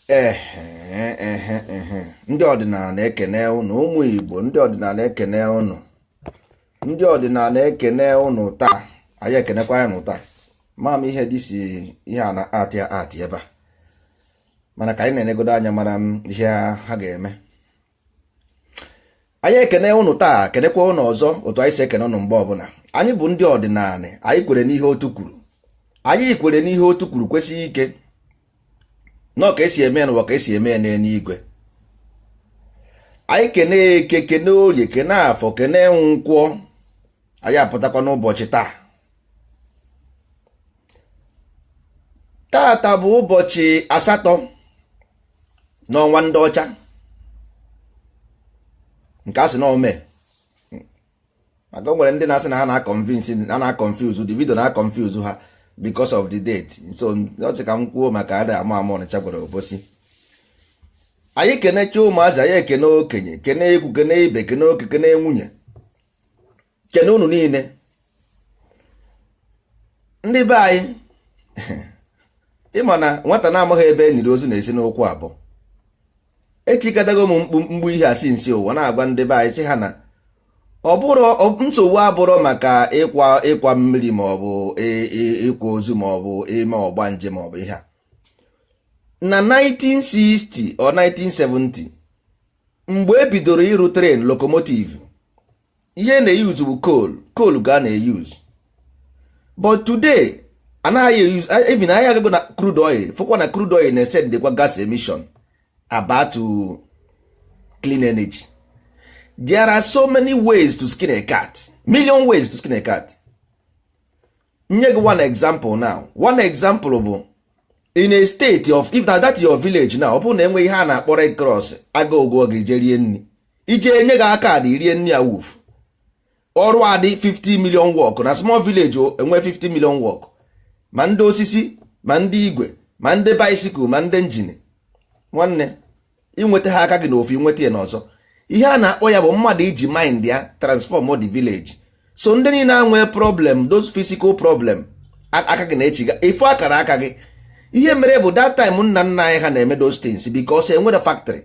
Ehe, ehe, ehe. Ndị ọdịnala ekene ụnụ, ụmụ Igbo, ndị ọdịnala ekene ụnụ, ndị ọdịnala ekene ụnụ. Taa anyị ekenekwa ya nụ. Taa ma m ihe dị si ihe a na atị atị ebe a, mana ka anyị na-enegodo anya mara m ihe ha ga-eme. Anyị ekene ụnụ taa, kenekwa ụnụ ọzọ otu anyị si ekene ụnụ mgbe ọbụla. Anyị bụ ndị ọdịnala, anyị kwere n'ihe otu kwuru, anyị kwere n'ihe otu kwuru, kwesịghị ike nọọ ka esi eme ya n'ụwa, ka esi eme ya n'eluigwe. Anyị kene Eke, kene Orie, kene Afọ, kene Nkwọ. Anyị apụtakwa n'ụbọchị taa. Tata bụ ụbọchị 8 n'ọnwa ndị ọcha, nke a sị na ome maka o nwere ndị na-asị na ha na-aconvince, ha na-aconfuse the video, na-aconfuse ha because of the date. So ọ sị ka m kwuo maka ada ama ama Ọnịcha gwara obosi. Anyị kenecha ụmụazị, anyị ekene okenye, kene ikwu, kene ibe, kene oke, kene nwunye, kene unu niile, ndị be anyị. Ịma na nwata na-amaghị ebe e niri ozu na-esi n'ụkwụ abụọ. Etikatago m mkpu mgbu ihe asị nsi ụwa na-agwa ndị be anyị, sị ha na ọ bụrụ nsogbu abụrụ maka ịkwa mmiri, ma ọ bụ ịkwa ozu, ma ọ bụ ime ọgbanje, ma ọ bụ ihe a. Na 1960 or 1970, mgbe e bidoro ịrụ train locomotive, ihe na-eyuzu bụ coal. Coal ka a na-eyuzu, but today anaghị eyuzu. Even anyị agago na crude oil, fụkwa na crude oil na-ese dịkwa gas emission about to clean energy. There are so many ways to skin a cat, million ways to skin a cat. Nye gị one example now. One example bụ in a state of, if na that your village now, ọ bụrụ na enwe ihe a na-akpọ Red Cross, aga ụgwọ gị je rie nri, ije enye gị aka dị rie nri, awuf ọrụ adị 50 million work na small village, enwe 50 million work, ma ndị osisi, ma ndị igwe, ma ndị bicycle, ma ndị engine. Nwanne, inweta ha aka gị n'ofu, inweta ya n'ọzọ. Ihe a na-akpọ ya bụ mmadụ iji mind ya transform the village. So ndị niile anwee problem, those physical problem, aka gị na-echiga ifu akara aka gị. Ihe mere bụ that time nna nna anyị ha na-eme those things because enwere factory,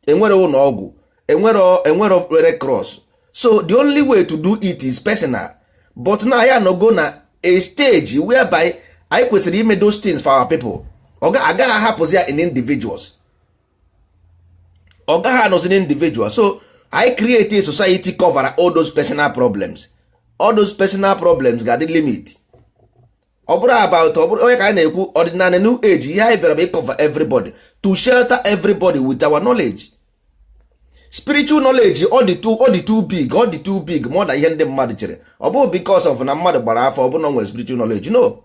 enwere ụlọ ọgwụ, enwere Red Cross. So the only way to do it is personal. But now ya nọgo na a stage whereby anyị kwesịrị ime those things for our people. Ọ agaghị ahapụzi ya in individuals, ọ gaghị anọzi in individual. So I create a society cover all those personal problems. All those personal problems ga-adị limit. Ọ bụrụ about, ọ bụrụ onye ka anyị na-ekwu ọdịnala new age, ihe anyị bịara bụ cover everybody, to shelter everybody with our knowledge, spiritual knowledge. Ọ dị too big, ọ dị too big more than ihe ndị mmadụ chere. Ọ bụghị because of na mmadụ gbara afọ, ọ bụrụ na ọ nwere spiritual knowledge. No,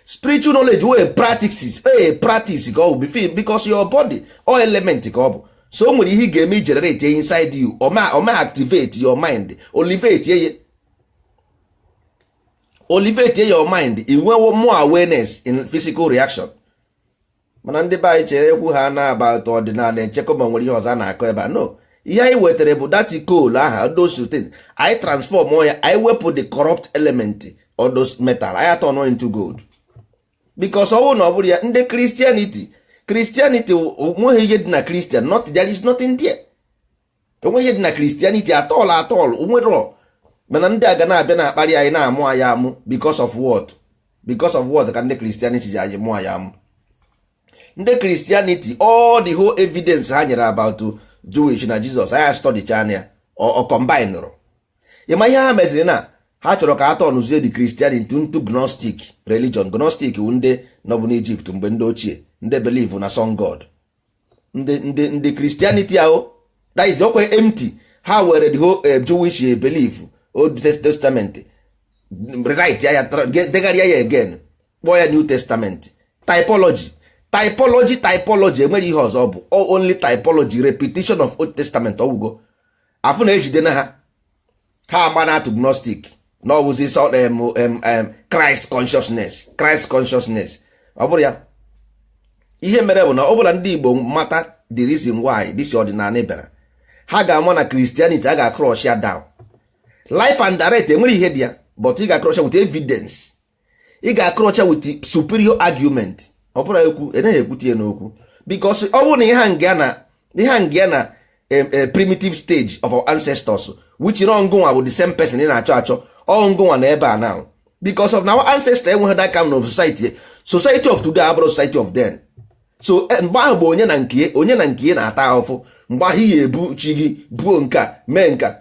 spiritual knowledge wey practices, a practice ka ọ bụ, because your body all element ka ọ bụ. So o nwere ihe ị ga-eme generate inside you, ọ ma activate your mind, elevate ye, elevate your mind, ị nwewo more awareness in physical reaction. Mana ndị be anyị chere ekwu ha na about ọdịnala echekwa, ma nwere ihe ọzọ a na-akọ ebe a. No, ihe anyị wetara bụ that coal aha, those things anyị transform ya, anyị wepụ the corrupt element of those metal, anyị turn into gold. Because ọ bụrụ na ọ bụrụ ya, ndị Christianity onweghị ihe dị na Christian. Not, there is nothing there. Onweghị ihe dị na Christianity at all, at all, onwero. Mana ndị a ga na-abịa na-akparị anyị, na-amụ anyị amụ. Because of what? Because of what ka ndị Christianity ji anyị mụọ anyị amụ? Ndị Christianity, all the whole evidence ha nyere about Jewish na Jesus, anyị study chana ya, ọ combine rụ. Ịma ihe ha meziri na ha chọrọ ka a tọnụzie the Christianity into Gnostic religion. Gnostic wụ ndị nọbụ n'Egypt mgbe ndị ochie, ndị believe na sun god. Ndị Christianity ahụ, that is okwe empty. Ha were the whole Jewish belief, Old Testament, rewrite ya, degharịa ya again, kpọọ ya New Testament. Typology, typology, typology. Enwere ihe ọzọ bụ only typology, repetition of Old Testament. Ọgwụgo afụ na-ejide na ha, ha agba na atụ Gnostic na ọ bụzi sọ Christ consciousness, Christ consciousness. Ọ bụrụ ya, ihe mere bụ na ọ bụla ndị Igbo mata the reason why this ọdịnala bịara, ha ga-ama na Christianity a ga-crush ya down life and direct. Enwere ihe dị ya, but ị ga-crush ya with evidence, ị ga-crush ya with superior argument. Ọ bụrụ ekwu, enaghị ekwute ya n'okwu. Because ọ bụrụ na ihe nga na primitive stage of our ancestors, which no ngụnwa bụ the same person ị na-achọ achọ, ọ ngụnwa na ebe a now, because of na our ancestors enweghị that kind of society. Society of today abụrụ society of then. So mgbe ahụ bụ onye na nke onye na nke na-ata ahụfụ. Mgbe ahụ iyi ebu chi gị buo nka mee nka.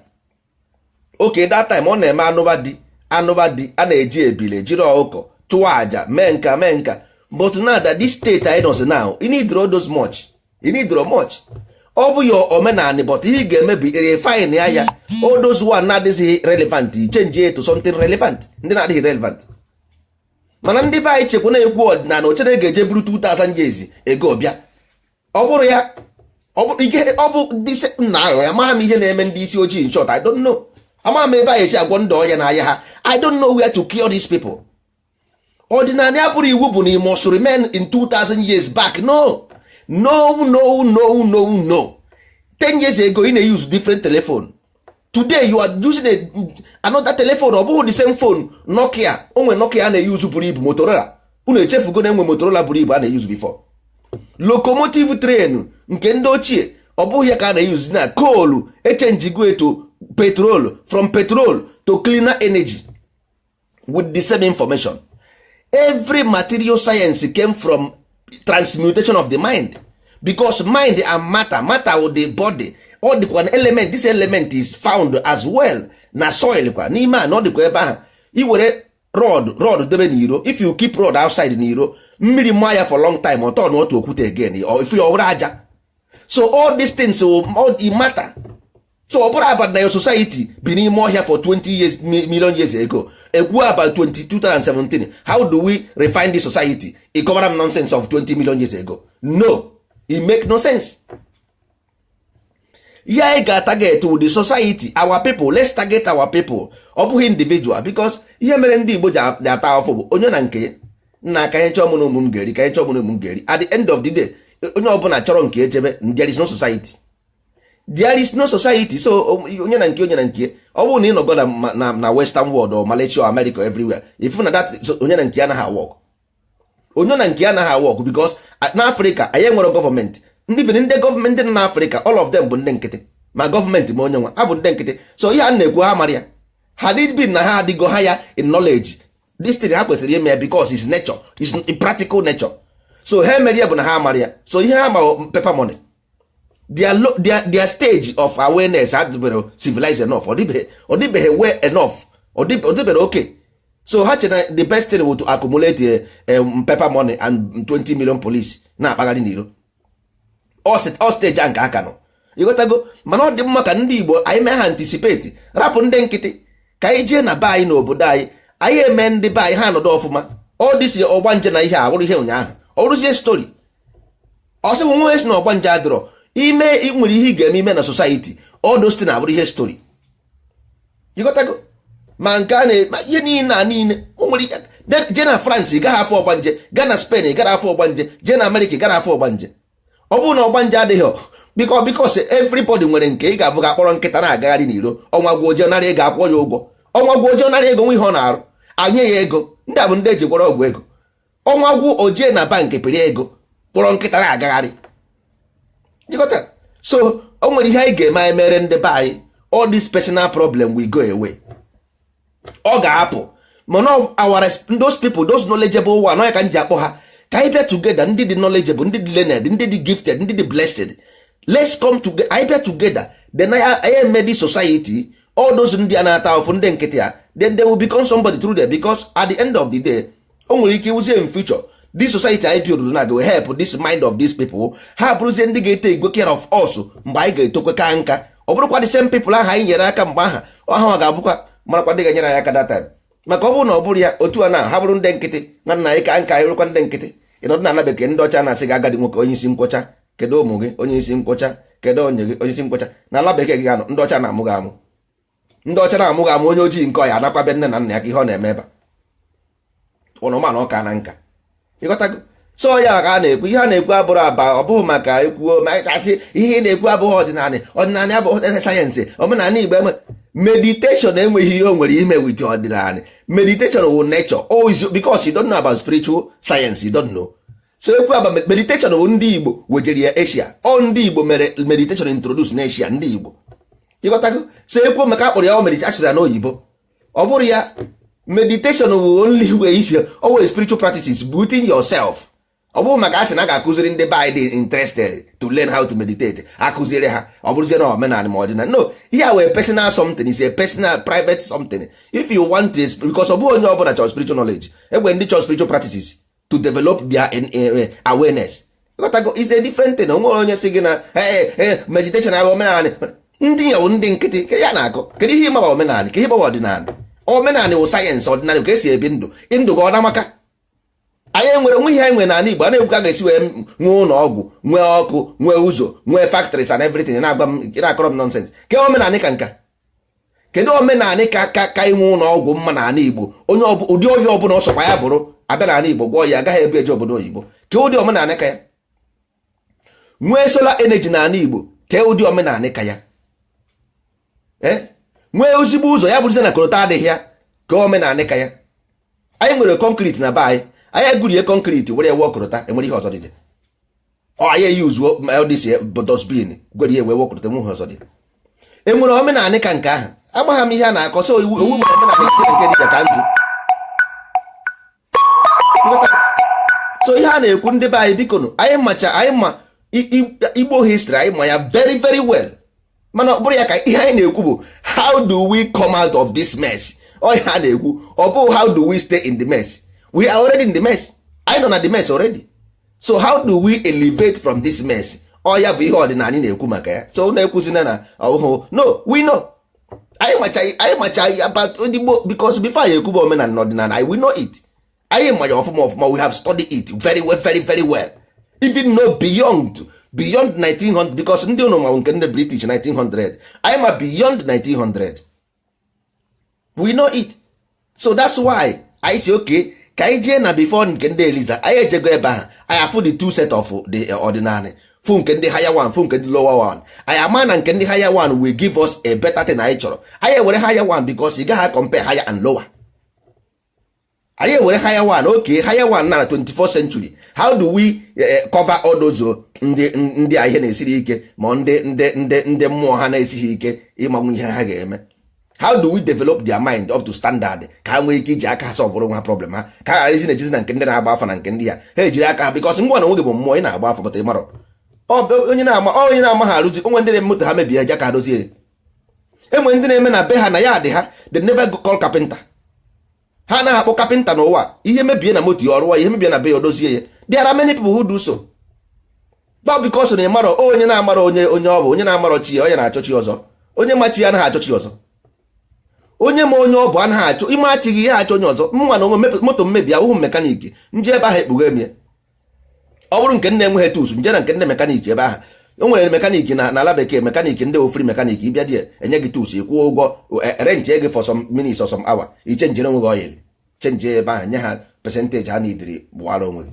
Okay, that time ọ na-eme anụba di, anụba di, a na-eji ebile jiri ọkụkọ chụọ àjà, mee nka, mee nka. But now that this state anyị nọzi now, you need those much, you need much. Ọ bụ your omenani, but ihe ị ga-eme bụ refine ya ya all those one na-adịghị relevant, change it to something relevant. Ndị na-adịghị relevant, mana ndị be anyị chekwa na-ekwu ọdịnala, ochere ga-eje buru 2000 years ego bịa. Ọ bụrụ ya, ọ bụ ike, ọ bụ ndị nna ahụ ya. Amaghị m ihe na-eme ndị isi ojii. In short, I don't know. Amaghị m ebe anyị esi agwọ ndị ọya n'ahịa ha. I don't know where to cure these people. Ọdịnala ya bụrụ iwu bụ na you must remain in 2000 years back. No, no, no, no, no, no. 10 years ago ị na-use different telephone. Today you are using another telephone. Ọ bụghị the same phone. Nokia, o nwere Nokia a na-use buru ibu, Motorola. Unu echefugo na enwe Motorola buru ibu a na-use before. Locomotive train nke ndị ochie, ọ bụghị ya ka a na-use na coal. Echenjigo to petrol, from petrol to cleaner energy with the same information. Every material science came from transmutation of the mind, because mind and matter, matter with the body, ọ dịkwa na element. This element is found as well na soil kwa n'ime a na ọ dịkwa ebe ahụ. Iwere rod debe n'iro, if you keep rod outside n'iro, mmiri maa ya for long time, ọ turn otu okwute again, or if ya ọ bụrụ aja. So all these things will all the matter. So ọ bụrụ about na your society bi n'ime ọhịa for 20 years, million years ago, ekwu about 20, 2017, how do we refine this society? Ị kọwara m nonsense of 20 million years ago. No, it make no sense. Ihe anyị ga-target with the society, our people. Let's target our people, ọ bụghị individual, because ihe mere ndị Igbo ji ata afọ bụ onye na nke ya. Nna, ka anyị chọọ mụ na ụmụ m ga-eri, ka anyị chọọ mụ na ụmụ m ga-eri. At the end of the day, onye ọbụla chọrọ nke echebe. There is no society, there is no society. So onye na nke, onye na nke. Ọ bụrụ na ị nọgo na western world or Malaysia or America or everywhere, ifu na that onye na nke anaghị work, onye na nke anaghị work, because na Afrịka anyị nwere gọọmenti. Ndị even ndị gọọmenti nọ n'Afrịka, all of them bụ ndị nkịtị, ma gọọmenti ma onye nwa ha bụ ndị nkịtị. So ihe a na-ekwu, ha mara ya. Had it been na ha adịgo ha ya in knowledge, this thing ha kwesịrị ime ya, because is nature, is practical nature. So ha emere ya bụ na ha mara ya. So ihe ha ma, paper money. Their stage of awareness adịbere civilized enough, ọ dịbeghị well enough, ọ dịbere okay. So ha chere the best thing to accumulate paper money and 20 million police na-akpagharị n'iro. Ọ stage a nke aka nọ, ịghọtago? Mana ọ dị mma ka ndị Igbo anyị mee ha anticipate, rapụ ndị nkịtị, ka anyị jee na be anyị, n'obodo anyị, anyị eme ndị be anyị ha nọdụ ọfụma. Ọ dịsi ọgbanje na ihe a bụrụ ihe ụnyaahụ, ọ bụrụzie story. Ọ sị nwa si na ọgbanje adịrọ ime nwere ihe ị ga-eme ime na society, all those things abụrụ ihe story, ịghọtago? Ma nke a na ihe niile a niile o nwere. Jee na France, ị gaghị afọ ọgbanje. Gaa na Spain, ị gara afọ ọgbanje. Jee na America, ị gara afọ ọgbanje. Ọ bụrụ na ọgbanje adịghị, biko, because everybody nwere nke ị ga-afụ ga akpọrọ nkịta na-agagharị n'iro. Ọnwa gwuo oje nara ego, akwụọ ya ụgwọ. Ọnwa gwuo oje nara ego, nwa ihe ọ na-arụ, anye ya ego. Ndị a bụ ndị eji gwọrọ ọgwụ ego. Ọnwa gwụ, ojee na bankị pịrị ego, kpọrọ nkịta na-agagharị, jikọta. So o nwere ihe anyị ga-eme, anyị mere ndị be anyị, all this personal problem will go away. Ọ ga-apụ. Mana our those people, those knowledgeable one, onye ka m ji akpọ ha ka anyị bịa together, ndị dị knowledgeable, ndị dị learned, ndị dị gifted, ndị dị blessed, let's come together. Anyị bịa together, then anyị eme this society, all those ndị a na-ata ahụfụ, ndị nkịtị a, then they will become somebody through there, because at the end of the day, o nwere ike iwuzie in future, this society anyị build na go help this mind of these people. Ha bụrụzie ndị ga-ete igwe care of us mgbe anyị ga-etokwe ka nka. Ọ bụrụkwa the same people ahụ anyị nyere aka mgbe aha ọha ga-abụkwa marakwa ndị ga-enyere anyị aka that time. Maka ọ bụrụ na ọ bụrụ ya otu a na ha bụrụ ndị nkịtị, nwanna, anyị ka nka, anyị bụrụkwa ndị nkịtị. Ịnọdụ na ala bekee, ndị ọcha na-asị gị, "Agadi nwoke, onye isi nkwọcha, kedu ụmụ gị? Onye isi nkwọcha, kedu onye gị? Onye isi nkwọcha." Na ala bekee gị ga-anọ, ndị ọcha na-amụ gị amụ, ndị ọcha na-amụ gị amụ. Onye ojii nke ọya anakwa nne na nna ya ka ihe ọ na-eme ebe ụnụma na ọka na nka, ịghọtago? So ya ka a na-ekwu. Ihe a na-ekwu abụrụ aba, ọ bụghị maka ekwuo ma asị ihe ị na-ekwu abụghị ọdịnala. Ọdịnala abụghị sayensị. Omenala Igbo enwe meditation, enweghị ihe o nwere ime with ọdịnala. Meditation wụ nature. Oh, because you don't know about spiritual science, you don't know. So ekwu aba meditation bụ ndị Igbo wejere ya Asia. Ọ ndị Igbo mere meditation introduce na Asia, ndị Igbo, ịghọtago? So ekwu maka akpọrọ ya meditation, achọrọ ya n'oyibo, ọ bụrụ ya meditation bụ only way isi always spiritual practices within yourself. Ọ bụghị maka asị na a ga-akụziri ndị be anyị dị interested to learn how to meditate, akụziri ha, ọ bụrụzie na omenala ma ọdịnala. No, ihe a wee personal something, is a personal private something. If you want to, because ọ bụghị onye ọbụla chọrọ spiritual knowledge, egbe ndị chọrọ spiritual practices to develop their awareness. Ịghọtago? Is a different thing. O nwere onye sị gị na meditation abụ omenala. Ndị ya bụ ndị nkịtị ke ya na-akọ. Kedu ihe ịmaba omenala? Ka ihe ịgbaba ọdịnala? Omenala wụ sayensị, ọdịnala ka esi ebi ndụ. Ndụ gị ọ na-amaka. Anyị nwere nwe ihe anyị nwere n'ala Igbo a na-ekwu ka a ga-esi wee nwee ụlọ ọgwụ, nwee ọkụ, nwee ụzọ, nwee factories and everything. Na-agba m, na-akọrọ m nonsense. Ke omenala ka nka? Kedu omenala ka inwe ụlọ ọgwụ mma n'ala Igbo? Onye ụdị ọhịa ọbụla ọ sọkwa ya bụrụ, abịa n'ala Igbo gwọọ ya, agaghị ebu eje obodo oyibo. Ke ụdị omenala ka ya? Nwee solar energy n'ala Igbo, ke ụdị omenala ka ya? Nwee ezigbo ụzọ, ya bụrụzie na coal tar adịghị ya, ka omenala ka ya? Anyị nwere concrete na be anyị. Anyị egurie concrete were wụọ coal tar, enwere ihe ọzọ dị? Ọ anyị eyuzuo LDC dustbin gwere ihe wee wụọ coal tar, enwe ihe ọzọ dị? Enwere omenala ka nke ahụ? Amagha m ihe a na-akọ. So iwu iwu nwere omenala site nke dibịa ka njụ. So ihe a na-ekwu, ndị be anyị, biko nụ, anyị macha, anyị ma Igbo history, anyị ma ya very very well. Mana ọ bụrụ ya ka ihe anyị na-ekwu bụ, how do we come out of this mess? Ọ ihe a na-ekwu. Ọ bụ how do we stay in the mess? We are already in the mess. Anyị nọ na the mess already. So how do we elevate from this mess? Ọ ya bụ ihe ọdịnala na-ekwu maka ya. So na-ekwuzina na ọhụụ. No, we know. Anyị macha, anyị macha about Igbo, because before anyị ekwuba omenala na ọdịnala, we know it. Anyị ma ya ọfụma ọfụma. We have studied it very well, very very well, even know beyond 1900, because ndị ụnụ ma nke ndị British 1900, anyị ma beyond 1900. We know it. So that's why anyị si oke ka anyị jee na before nke ndị Eliza. Anyị ejego ebe ahụ, anyị afụ the two set of the ọdịnala, fụ nke ndị higher one, fụ nke ndị lower one. Anyị ama na nke ndị higher one will give us a better thing anyị chọrọ. Anyị ewere higher one, because ị gaghị compare higher and lower. Anyị ewere higher one. Okay, higher one na 24th century, how do we cover all those ndị a ihe na-esiri ike, ma ndị mmụọ ha na-esighị ike ịmanwu ihe ha ga-eme? How do we develop their mind up to standard ka ha nwee ike iji aka ha solve ha problem ha, ka ha ghara isi na-ejizi na nke ndị na-agba afa na nke ndị ya ha ejiri aka ha? Because ngwa na onwe gị bụ mmụọ, ị na-agba afa pụta, ịmarọ onye na-ama ha arụzi onwe. Ndị na-eme moto ha mebie, eje ka ha dozie. Enwe ndị na-eme na be ha na ya dị ha, they never go call carpenter. Ha anaghị akpọ kapịnta n'ụwa. Ihe mebie na moto ya, ọrụwa. Ihe mebie na be ya, o dozie ya. There are many people who do so, but because na ịmarọ onye na-amarọ onye ọ bụ, onye na-amarọ chi ya, onye na-achọ chi ọzọ. Onye ma chi ya anaghị achọ chi ọzọ. Onye ma onye ọ bụ anaghị achọ ịmara chi gị, ya achọ onye ọzọ. Mma na onwe moto mmebi, ahụhụ mechanic nje ebe ahụ ekpughe m ya. Ọ bụrụ nke nne enweghị tools, nje na nke nne mechanic ebe ahụ. O nwere mechanic na n'ala bekee, mechanic ndị ofri mechanic, ịbịa dị enye gị tools, ịkwụọ ụgwọ rent gị for some minutes or some hour, ichenjere onwe gị oil, change ebe ahụ, nye ha percentage ha nidiri, gbụwara onwe gị.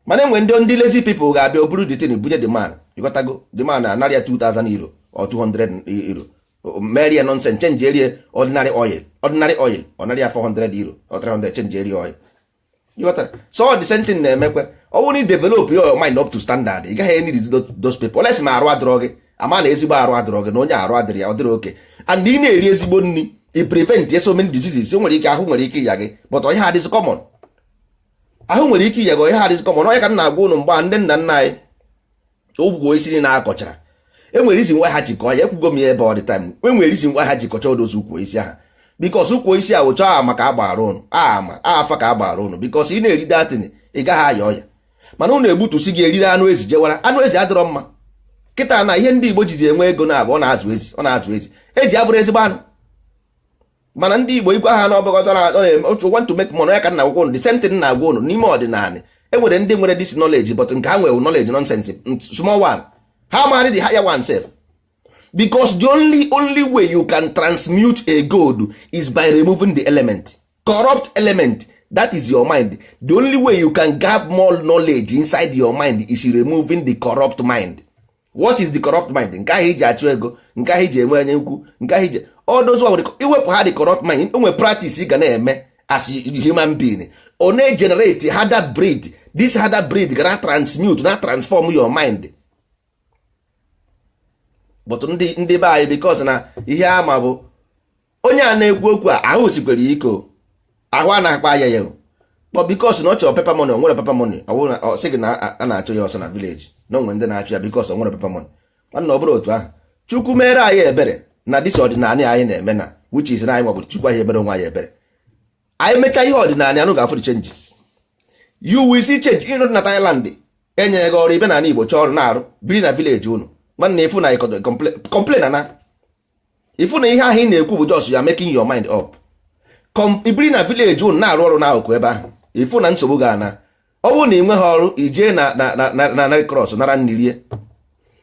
Mana enwe ndị lazy people ga-abịa, oburu the thing bunye the man. Ịghọtago? The man anarị ya €2000 or €200, merie nonsense, change erie ordinary oil. Ordinary oil, ọ narị ya €400 or 300, change erie oil. Ịghọtara? So the same thing na-emekwe. Ọ bụrụ na ị develop your mind up to standard, ị gaghị need those people unless ma arụ adịrọ gị. Ama na ezigbo arụ adịrọ gị, na onye arụ adịrị ya, ọ dịrị oke, and ị na-eri ezigbo nri, i prevent so many diseases. O nwere ike ahụ nwere ike ịya gị, but ihe adịzi common. Ahụ nwere ike ịya gị, ihe adịzi common. Onye ka m na-agwa ụnụ, mgbe ndị nna nna anyị ụgwọ isi niile akọchara, enwere isi nwa ha jikọ ya. Ekwugo m ya ebe ọ dị time. Enwere isi nwa ha jikọcha odozi ukwu isi ahụ, because ukwu isi a wụcha ama ka agbara ụnụ ama afa ka agbara ụnụ, because ị na-eri datin, ị gaghị aya ọya. Mana ụnụ egbutusi gị eriri anụ ezi, jewara anụ ezi adịrọ mma. Kịta na ihe ndị Igbo jizi enwe ego na-abụ, ọ na-azụ ezi, ọ na-azụ ezi. Ezi abụrụ ezigbo anụ, mana ndị Igbo igwe ha n'ọbụgọzọ na otu want to make money. Ya ka nna agwụkwọ ụnụ, the same thing na-agwa ụnụ n'ime ọdịnala. Enwere ndị nwere this knowledge, but nke ha nwere knowledge nonsense, small one. Ha marry the higher one sef, because the only way you can transmute a gold is by removing the element, corrupt element, that is your mind. The only way you can have more knowledge inside your mind is removing the corrupt mind. What is the corrupt mind? Nke ahụ iji achụ ego, nke ahụ iji enwe anya ukwu, nke ahụ iji all those one, iwepụ ha, the corrupt mind. O nwere practice ị ga na-eme as a human being, ọ na-generate harder breed. This harder breed ga na transmute, na transform your mind. But ndị be anyị, because na ihe ama bụ onye a na-ekwu okwu a, ahụ sikwere ike ahụ a na-akpa ya ya, but because na ọ chọrọ paper money, o nwere paper money, ọ bụrụ na ọ sị gị na a na-achụ ya ọsọ na village, na onwe ndị na-achụ ya because o nwere paper money. Nwanne, ọ bụrụ otu ahụ, Chukwu mere anyị ebere na this ọdịnala anyị na-eme na, which is na anyị nwabụrụ Chukwu anyị ebere onwe anyị ebere. Anyị mechaa ihe ọdịnala anụ, ga-afụ the changes. You will see change. Ịnụ na Thailand enyeghị gị ọrụ, ibe na ala Igbo chọọ ọrụ na-arụ, biri na village unu. Nwanne, ịfụ na complain na ịfụ na ihe ahụ ị na-ekwu bụ just you are making your mind up. Ibiri na village unu na-arụ ọrụ n'akụkụ ebe ahụ, ịfụ na nsogbu ga-ana. Ọ bụrụ na ị nweghị ọrụ, ijee na na cross nara nri rie.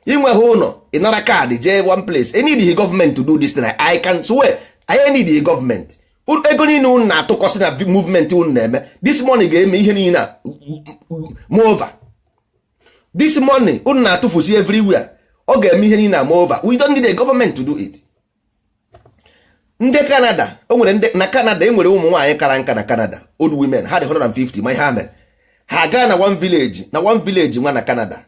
Inweghị ụlọ, ị nara kaadị jee one place. I need the government to do this thing. I can swear, I need the government. Ego niile unu na-atụkọsị na movement unu na-eme, this money ga-eme ihe niile a. Moreover, this money unu na-atụfusi everywhere, ọ ga-eme ihe niile a. Moreover, we don't need a government to do it. Ndị Canada, o nwere ndị na Canada, e nwere ụmụ nwaanyị kara nka na Canada, old women, ha dị 150. Ma ihe ha mere, ha gaa na one village, na one village nwa na Canada,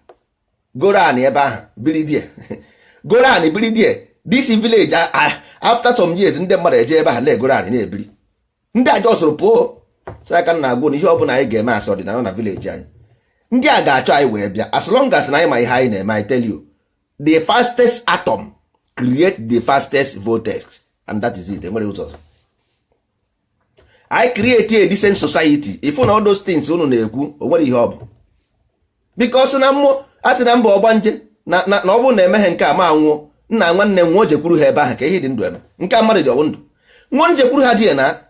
goro anị ebe ahụ, biri die, goro anị, biri die. This village, after some years, ndị mmadụ eje ebe ahụ na-egoro anị na-ebiri. Ndị aja ọsụrụ pụọ. So aka na agwụ na ihe ọbụla anyị ga-eme asị ọdịnala na village anyị, ndị a ga-achọ anyị wee bịa, as long as na anyị ma ihe anyị na-eme. I tell you, the fastest atom create the fastest vortex, and that is it. Enwere ụzọ ọzọ. I create a decent society, ifu na all those things unu na-ekwu, o nwere ihe ọ bụ, because na mmụọ a sị na mba ọgbanje na ọ bụrụ na emeghe nke a ma nwụọ. Nna, nwanne m, nwụọ jekwuru ha ebe ahụ ka ihe dị ndụ eme. Nke a mmadụ dị ọbụ ndụ, nwụọ njekwuru ha dị ya na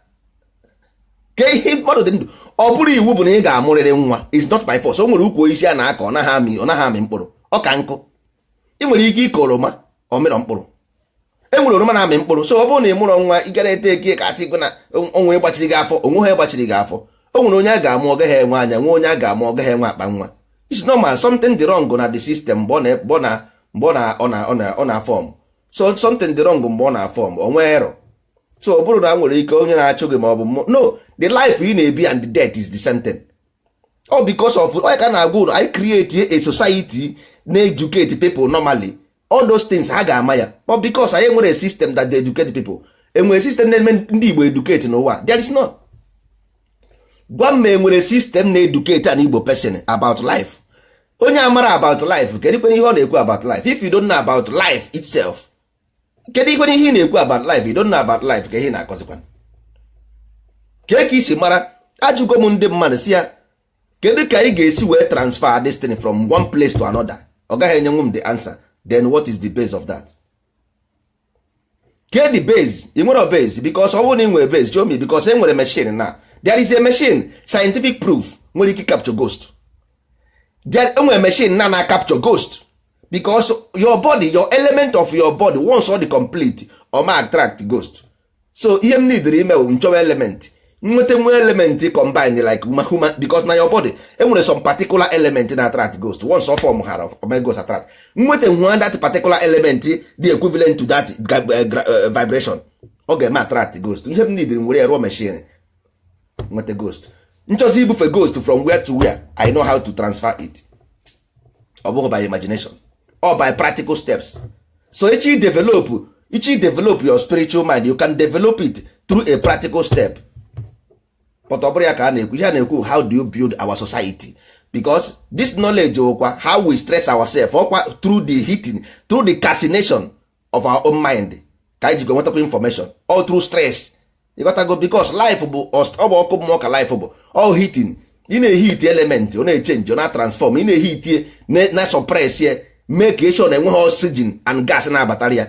ka ihe mmadụ dị ndụ. Ọ bụrụ iwu bụ na ị ga-amụrịrị nwa, is not by force. O nwere ukwu osisi a na-akọ, ọ naghị amị, ọ naghị amị mkpụrụ. Ọ ka nkụ. Ị nwere ike ịkọ oroma, ọ mịrọ mkpụrụ. E nwere oroma na-amị mkpụrụ. So ọ bụrụ na ị mụrọ nwa, ị gara ete eke ka asị gị na onwe gbachiri gị afọ, onwe ha gbachiri gị afọ. O nwere onye a ga-amụ, ọ gaghị enwe anya nwe, onye a ga-amụ, ọ gaghị enwe akpa nwa. It's normal. Something dị wrong na the system mgbe ọ na mgbe ọ na mgbe ọ na ọ na ọ na ọ na form. So something dị wrong mgbe ọ na form, o nwee error. So ọ bụrụ na nwere ike onye na-achụ gị ma ọ bụ mmụọ, no, the life ị na-ebi and the death is the same thing. All because of onye ka na-agwa unu, I create a society na-educate people normally, all those things ha ga-ama ya. But because anyị nwere a system that dey educate people, enwere system na-eme ndị Igbo educate n'ụwa? There is none. Gwa m ma enwere system na-educate an Igbo person about life. Onye amara about life, kedu kwene ihe ọ na-ekwu about life? If you don't know about life itself, kedu ikwene ihe ị na-ekwu about life? You don't know about life, ka ihe na-akọzikwa kee ka isi mara? Ajụgo m ndị mmadụ si ya, kedu ka anyị ga-esi wee transfer this thing from one place to another? Ọ gaghị enyenwu m the answer. Then what is the base of that? Ke the base? Ị nwere base? Because ọ bụrụ na ị nwere base, show me, because e nwere machine na there is a machine, scientific proof, nwere ike capture ghost. There enwere machine na capture ghost, because your body, your element of your body, once ọ dị complete, ọ ma attract ghost. So ihe m nidiri ime bụ nchọwa element, nweta nwe element combine like human, because na your body enwere some particular element na attract ghost. Once ọ form hara ome ghost attract, nweta nwe that particular element dị equivalent to that vibration, ọ ga-eme attract ghost. Ihe m nidiri, nwere rụọ machine, nweta ghost. Nchọzi ibufe ghost from where to where, I know how to transfer it. Ọ bụghị by imagination or by practical steps. So ichi develop your spiritual mind, you can develop it through a practical step. But ọ bụrụ ya ka a na-ekwu, ihe a na-ekwu, how do you build our society? Because this knowledge wụkwa how we stress ourselves, ọkwa through the heating, through the calcination of our own mind, ka anyị jikwa nwetakwa information, all through stress. Ịghọtago? Because life bụ ọ bụ ọkụ mmụọ ka life bụ, all heating. Ị na-ehit element, ọ na-echange, ọ na-transform. Ị na-ehit, na suppress ya, mee ka ensure na enweghị oxygen and gas na-abatara ya,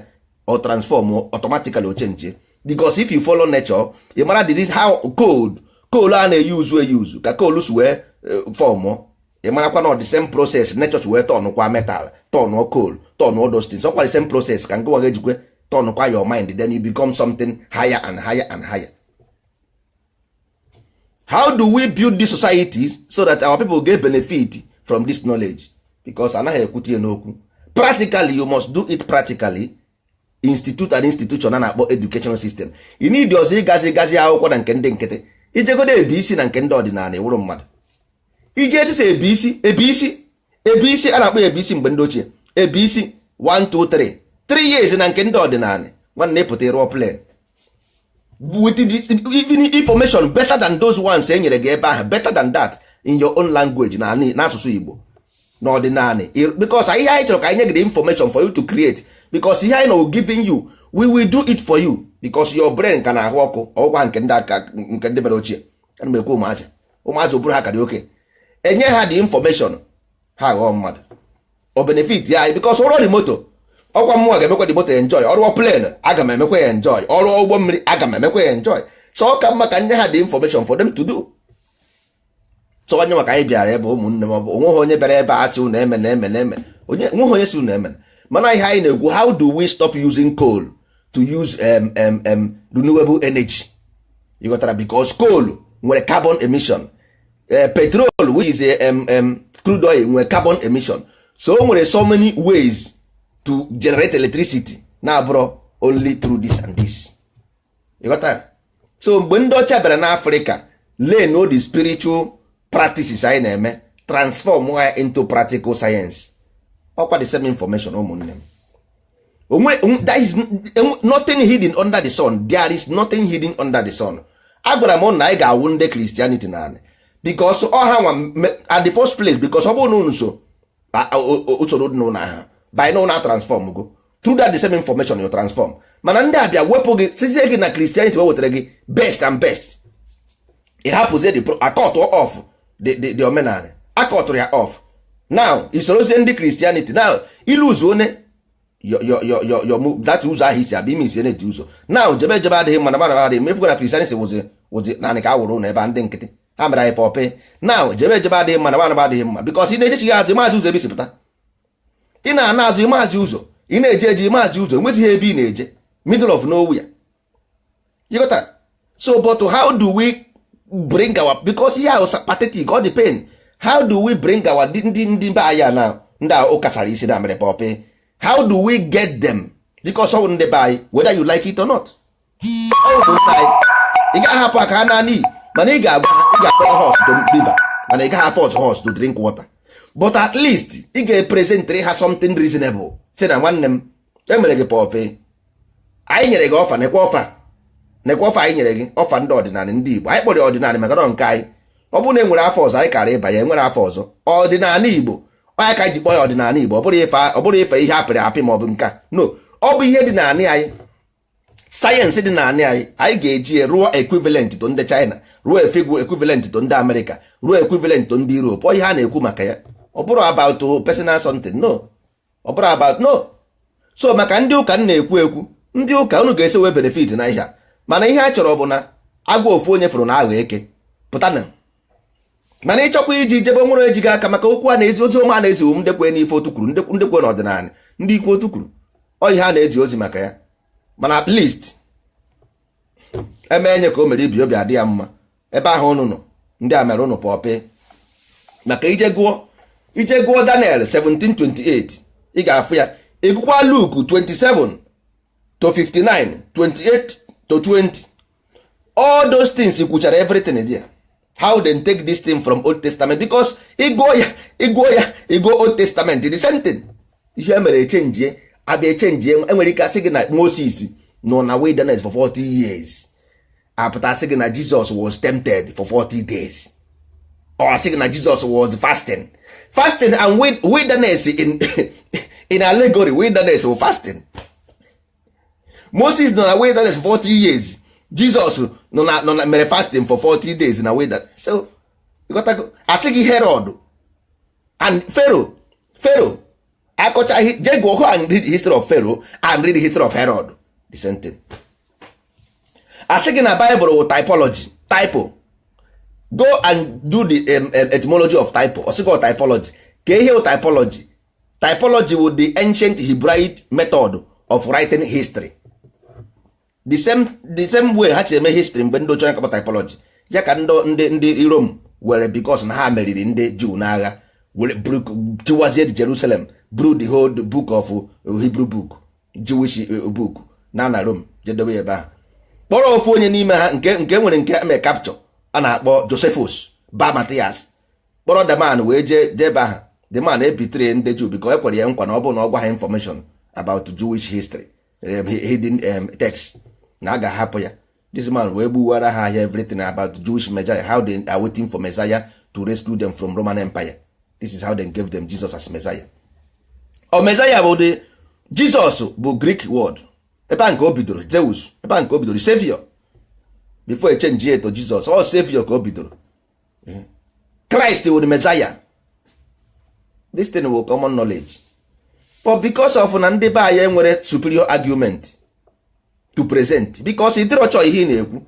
ọ transform automatically, o change. Because if you follow nature, ị mara the how coal coal a na-eyuzu eyuzu ka coal si wee form. Ị marakwa na the same process nature si wee turnụkwa metal, turnụọ coal, turnụọ those things, ọkwa the same process ka ngụwa ga-ejikwe turnụkwa your mind. Then you become something higher and higher and higher. How do we build this society so that our people get benefit from this knowledge? Because anaghị ekwute ya n'okwu. Practically, you must do it practically. Institute and institution a na-akpọ education system, you need ọzọ ịgazi gazi akwụkwọ na nke ndị nkịtị, ijegodo ebi isi na nke ndị ọdịnala, ewuru mmadụ. Iji echiche ebi isi, ebi isi, ebi isi, a na-akpọ ya ebi isi mgbe ndị ochie, ebi isi 1 2 3 3 years na nke ndị ọdịnala. Nwanne, ịpụta ịrụọ plane with the even information better than those ones e nyere gị ebe ahụ, better than that in your own language, na n'asụsụ Igbo n'ọdịnala, because ihe anyị chọrọ ka anyị nye gị the information for you to create, because ihe anyị nọ giving you, we will do it for you, because your brain ka na-ahụ ọkụ ọgwa nke ndị aka nke ndị mere ochie. Ana m ekwu ụmụazị, ụmụazị ụbụrụ ha karị oke, enye ha the information, ha ghọọ mmadụ, o benefit ya anyị, because ọrụ dị moto ọkwa mmụọ ga-emekwa dị moto enjoy, ọrụọ plane aga m emekwa ya enjoy, ọrụọ ụgbọ mmiri aga m emekwa ya enjoy. So ọ ka mma ka nye ha the information for them to do. So onye maka anyị bịara ebe, ụmụnne m, ọ bụ onweghị onye bịara ebe a sị unu eme na eme na eme, onye nweghị onye si unu eme. Mana ihe anyị na-ekwu, how do we stop using coal to use renewable energy? You ghọtara? Because coal nwere carbon emission, petrol, which is a, crude oil, nwere carbon emission. So o nwere so many ways to generate electricity na-abụrụ only through this and this. You ghọtara? So mgbe ndị ọcha bịara n'Africa, learn all the spiritual practices anyị na-eme, transform ya into practical science. Ọkwa the same information, ụmụnne m. Onwe there is nothing hidden under the sun. There is nothing hidden under the sun. Agwara m na anyị ga-awụ ndị Christianity naanị because ọ ha nwa at the first place, because ọ bụrụ na unu so usoro dị n'ụlọ ha by na ụna transform go through that the same information, you transform. Mana ndị abịa wepụ gị, sizie gị na Christianity wee wetara gị best and best, ị hapụzie the akọtụ off the omenala, akọtụrụ ya off. Now isorozie ndị Christianity, now iluzu one your that ụzọ ahụ isi abịa ime isi na-eti ụzọ now, jebe jebe adịghị mma na mana adịghị mma. Efugo na Christianity wụzi naanị ka a wụrụ ụlọ ebe a ndị nkịtị ha mere anyị pọpe. Now jebe jebe adịghị mma na mana adịghị mma, because ị na-ejechighị azụ, maazị ụzọ ebe isi pụta. Ị na-ana azụ, maazị ụzọ ị na-eje eje, maazị ụzọ enwezighị ebe ị na-eje, middle of nowhere. You got that? So but how do we bring our, because ihe ahụ pathetic, all the pain, how do we bring our ndị be anyị na ndị a ụkachara isi na mere pọpe? How do we get them? Because ọ bụ ndị be anyị, whether you like it or not, ọ bụ ndị anyị. Ị gaghị ahapụ aka ha naanị iyi, mana ị ga-agba, ị ga-akpọrọ horse to river, mana ị gaghị force horse to drink water. But at least ị ga-epresentịrị ha something reasonable, si na nwanne m, emere gị pọpe, anyị nyere gị offer, nekwa offer, nekwa offer anyị nyere gị, offer ndị ọdịnala ndị Igbo. Anyị kpọrọ ya ọdịnala maka na nke anyị, ọ bụrụ na e nwere afọ ọzọ anyị kara ịba ya, enwere afọ ọzọ ọdịnala Igbo onye ka anyị ji kpọọ ya ọdịnala Igbo. Ọ bụrụ ife, ọ bụrụ ife ihe apịrị apị ma ọ bụ nka, no, ọ bụ ihe dị n'anị anyị, sayensị dị n'anị anyị. Anyị ga-eji ya rụọ equivalent to ndị China, rụọ equivalent to ndị Amerịka, rụọ equivalent to ndị Europe. Ọ ihe a na-ekwu maka ya, ọ bụrụ about personal something, no, ọ bụrụ about, no. So maka ndị ụka m na-ekwu ekwu, ndị ụka unu ga-esi wee benefit na ihe a, mana ihe a chọrọ bụ na agwa ofu onye fụrụ na aghọ eke pụtana. Mana ịchọkwa iji jebe nwere ejighị aka maka okwu a na-ezi ozi ọma a na-ezi ndị kwe n'ife otu kwuru, ndị kwe n'ọdịnala, ndị ikwu otu kwuru, ọ ihe a na-ezi ozi maka ya. Mana at least eme enye ka o mere ibi obi adị ya mma ebe ahụ unu nọ. Ndị a mere unu pọpị maka ije gụọ Daniel 1728, ị ga-afụ ya. Ịgụkwa Luke 27 to 59, 28 to 20, all those things kwuchara everything there, how they take this thing from Old Testament, because ịgụọ ya, ịgụọ ya, ịgụọ Old Testament, the same thing. Ihe mere echenjie, abịa echenjie, enwere ike asị gị na Moses nọ na wilderness for 40 years, apụta asị gị na Jesus was tempted for 40 days, or asị gị na Jesus was fasting. Fasting and wilderness in allegory, wilderness was fasting. Moses nọ na wilderness for 40 years, Jesus nọ na mere fasting for 40 days na wilderness. So ịghọtago? Asị gị Herod and Pharaoh akọchaghị, jee gụọ, go and read the history of Pharaoh and read the history of Herod, the same thing. Asị gị na Bible wụ typology, typo. Go and do the etymology of typo. Ọ sị gị typology ka ihe wụ typology. Typology wụ the ancient Hebraic method of writing history, the same way ha si eme history mgbe ndị ochie akpọ typology ya ka ndị Rome were, because na ha meriri ndị Jew n'agha, were tiwazie Jerusalem, buru the whole book of Hebrew book, Jewish book na Rome, jedobe ya ebe ahụ, kpọrọ ofu onye n'ime ha nke nwere nke eme capture a na-akpọ Josephus ba Matias, Kpọrọ the man wee jee jebe aha. The man ebitere ndị Jew because e kwere ya nkwa na ọ bụrụ na ọ gwa ha information about Jewish history, hidden text, na a ga-ahapụ ya. This man wee gbuwara ha ahịa everything about Jewish Messiah, how they are waiting for Messiah to rescue them from Roman Empire. This is how they gave them Jesus as Messiah. Ọ Messiah bụ the Jesus bụ Greek word. Ebe a nke o bidoro Zeus, ebe a nke o bidoro Savior before e change it to Jesus. Ọ Savior ka o bidoro. Christ wụ the Messiah. This thing will common knowledge, but because of na ndị be anyị nwere superior argument to present, because ịdịrọchọ ihe ị na-ekwu,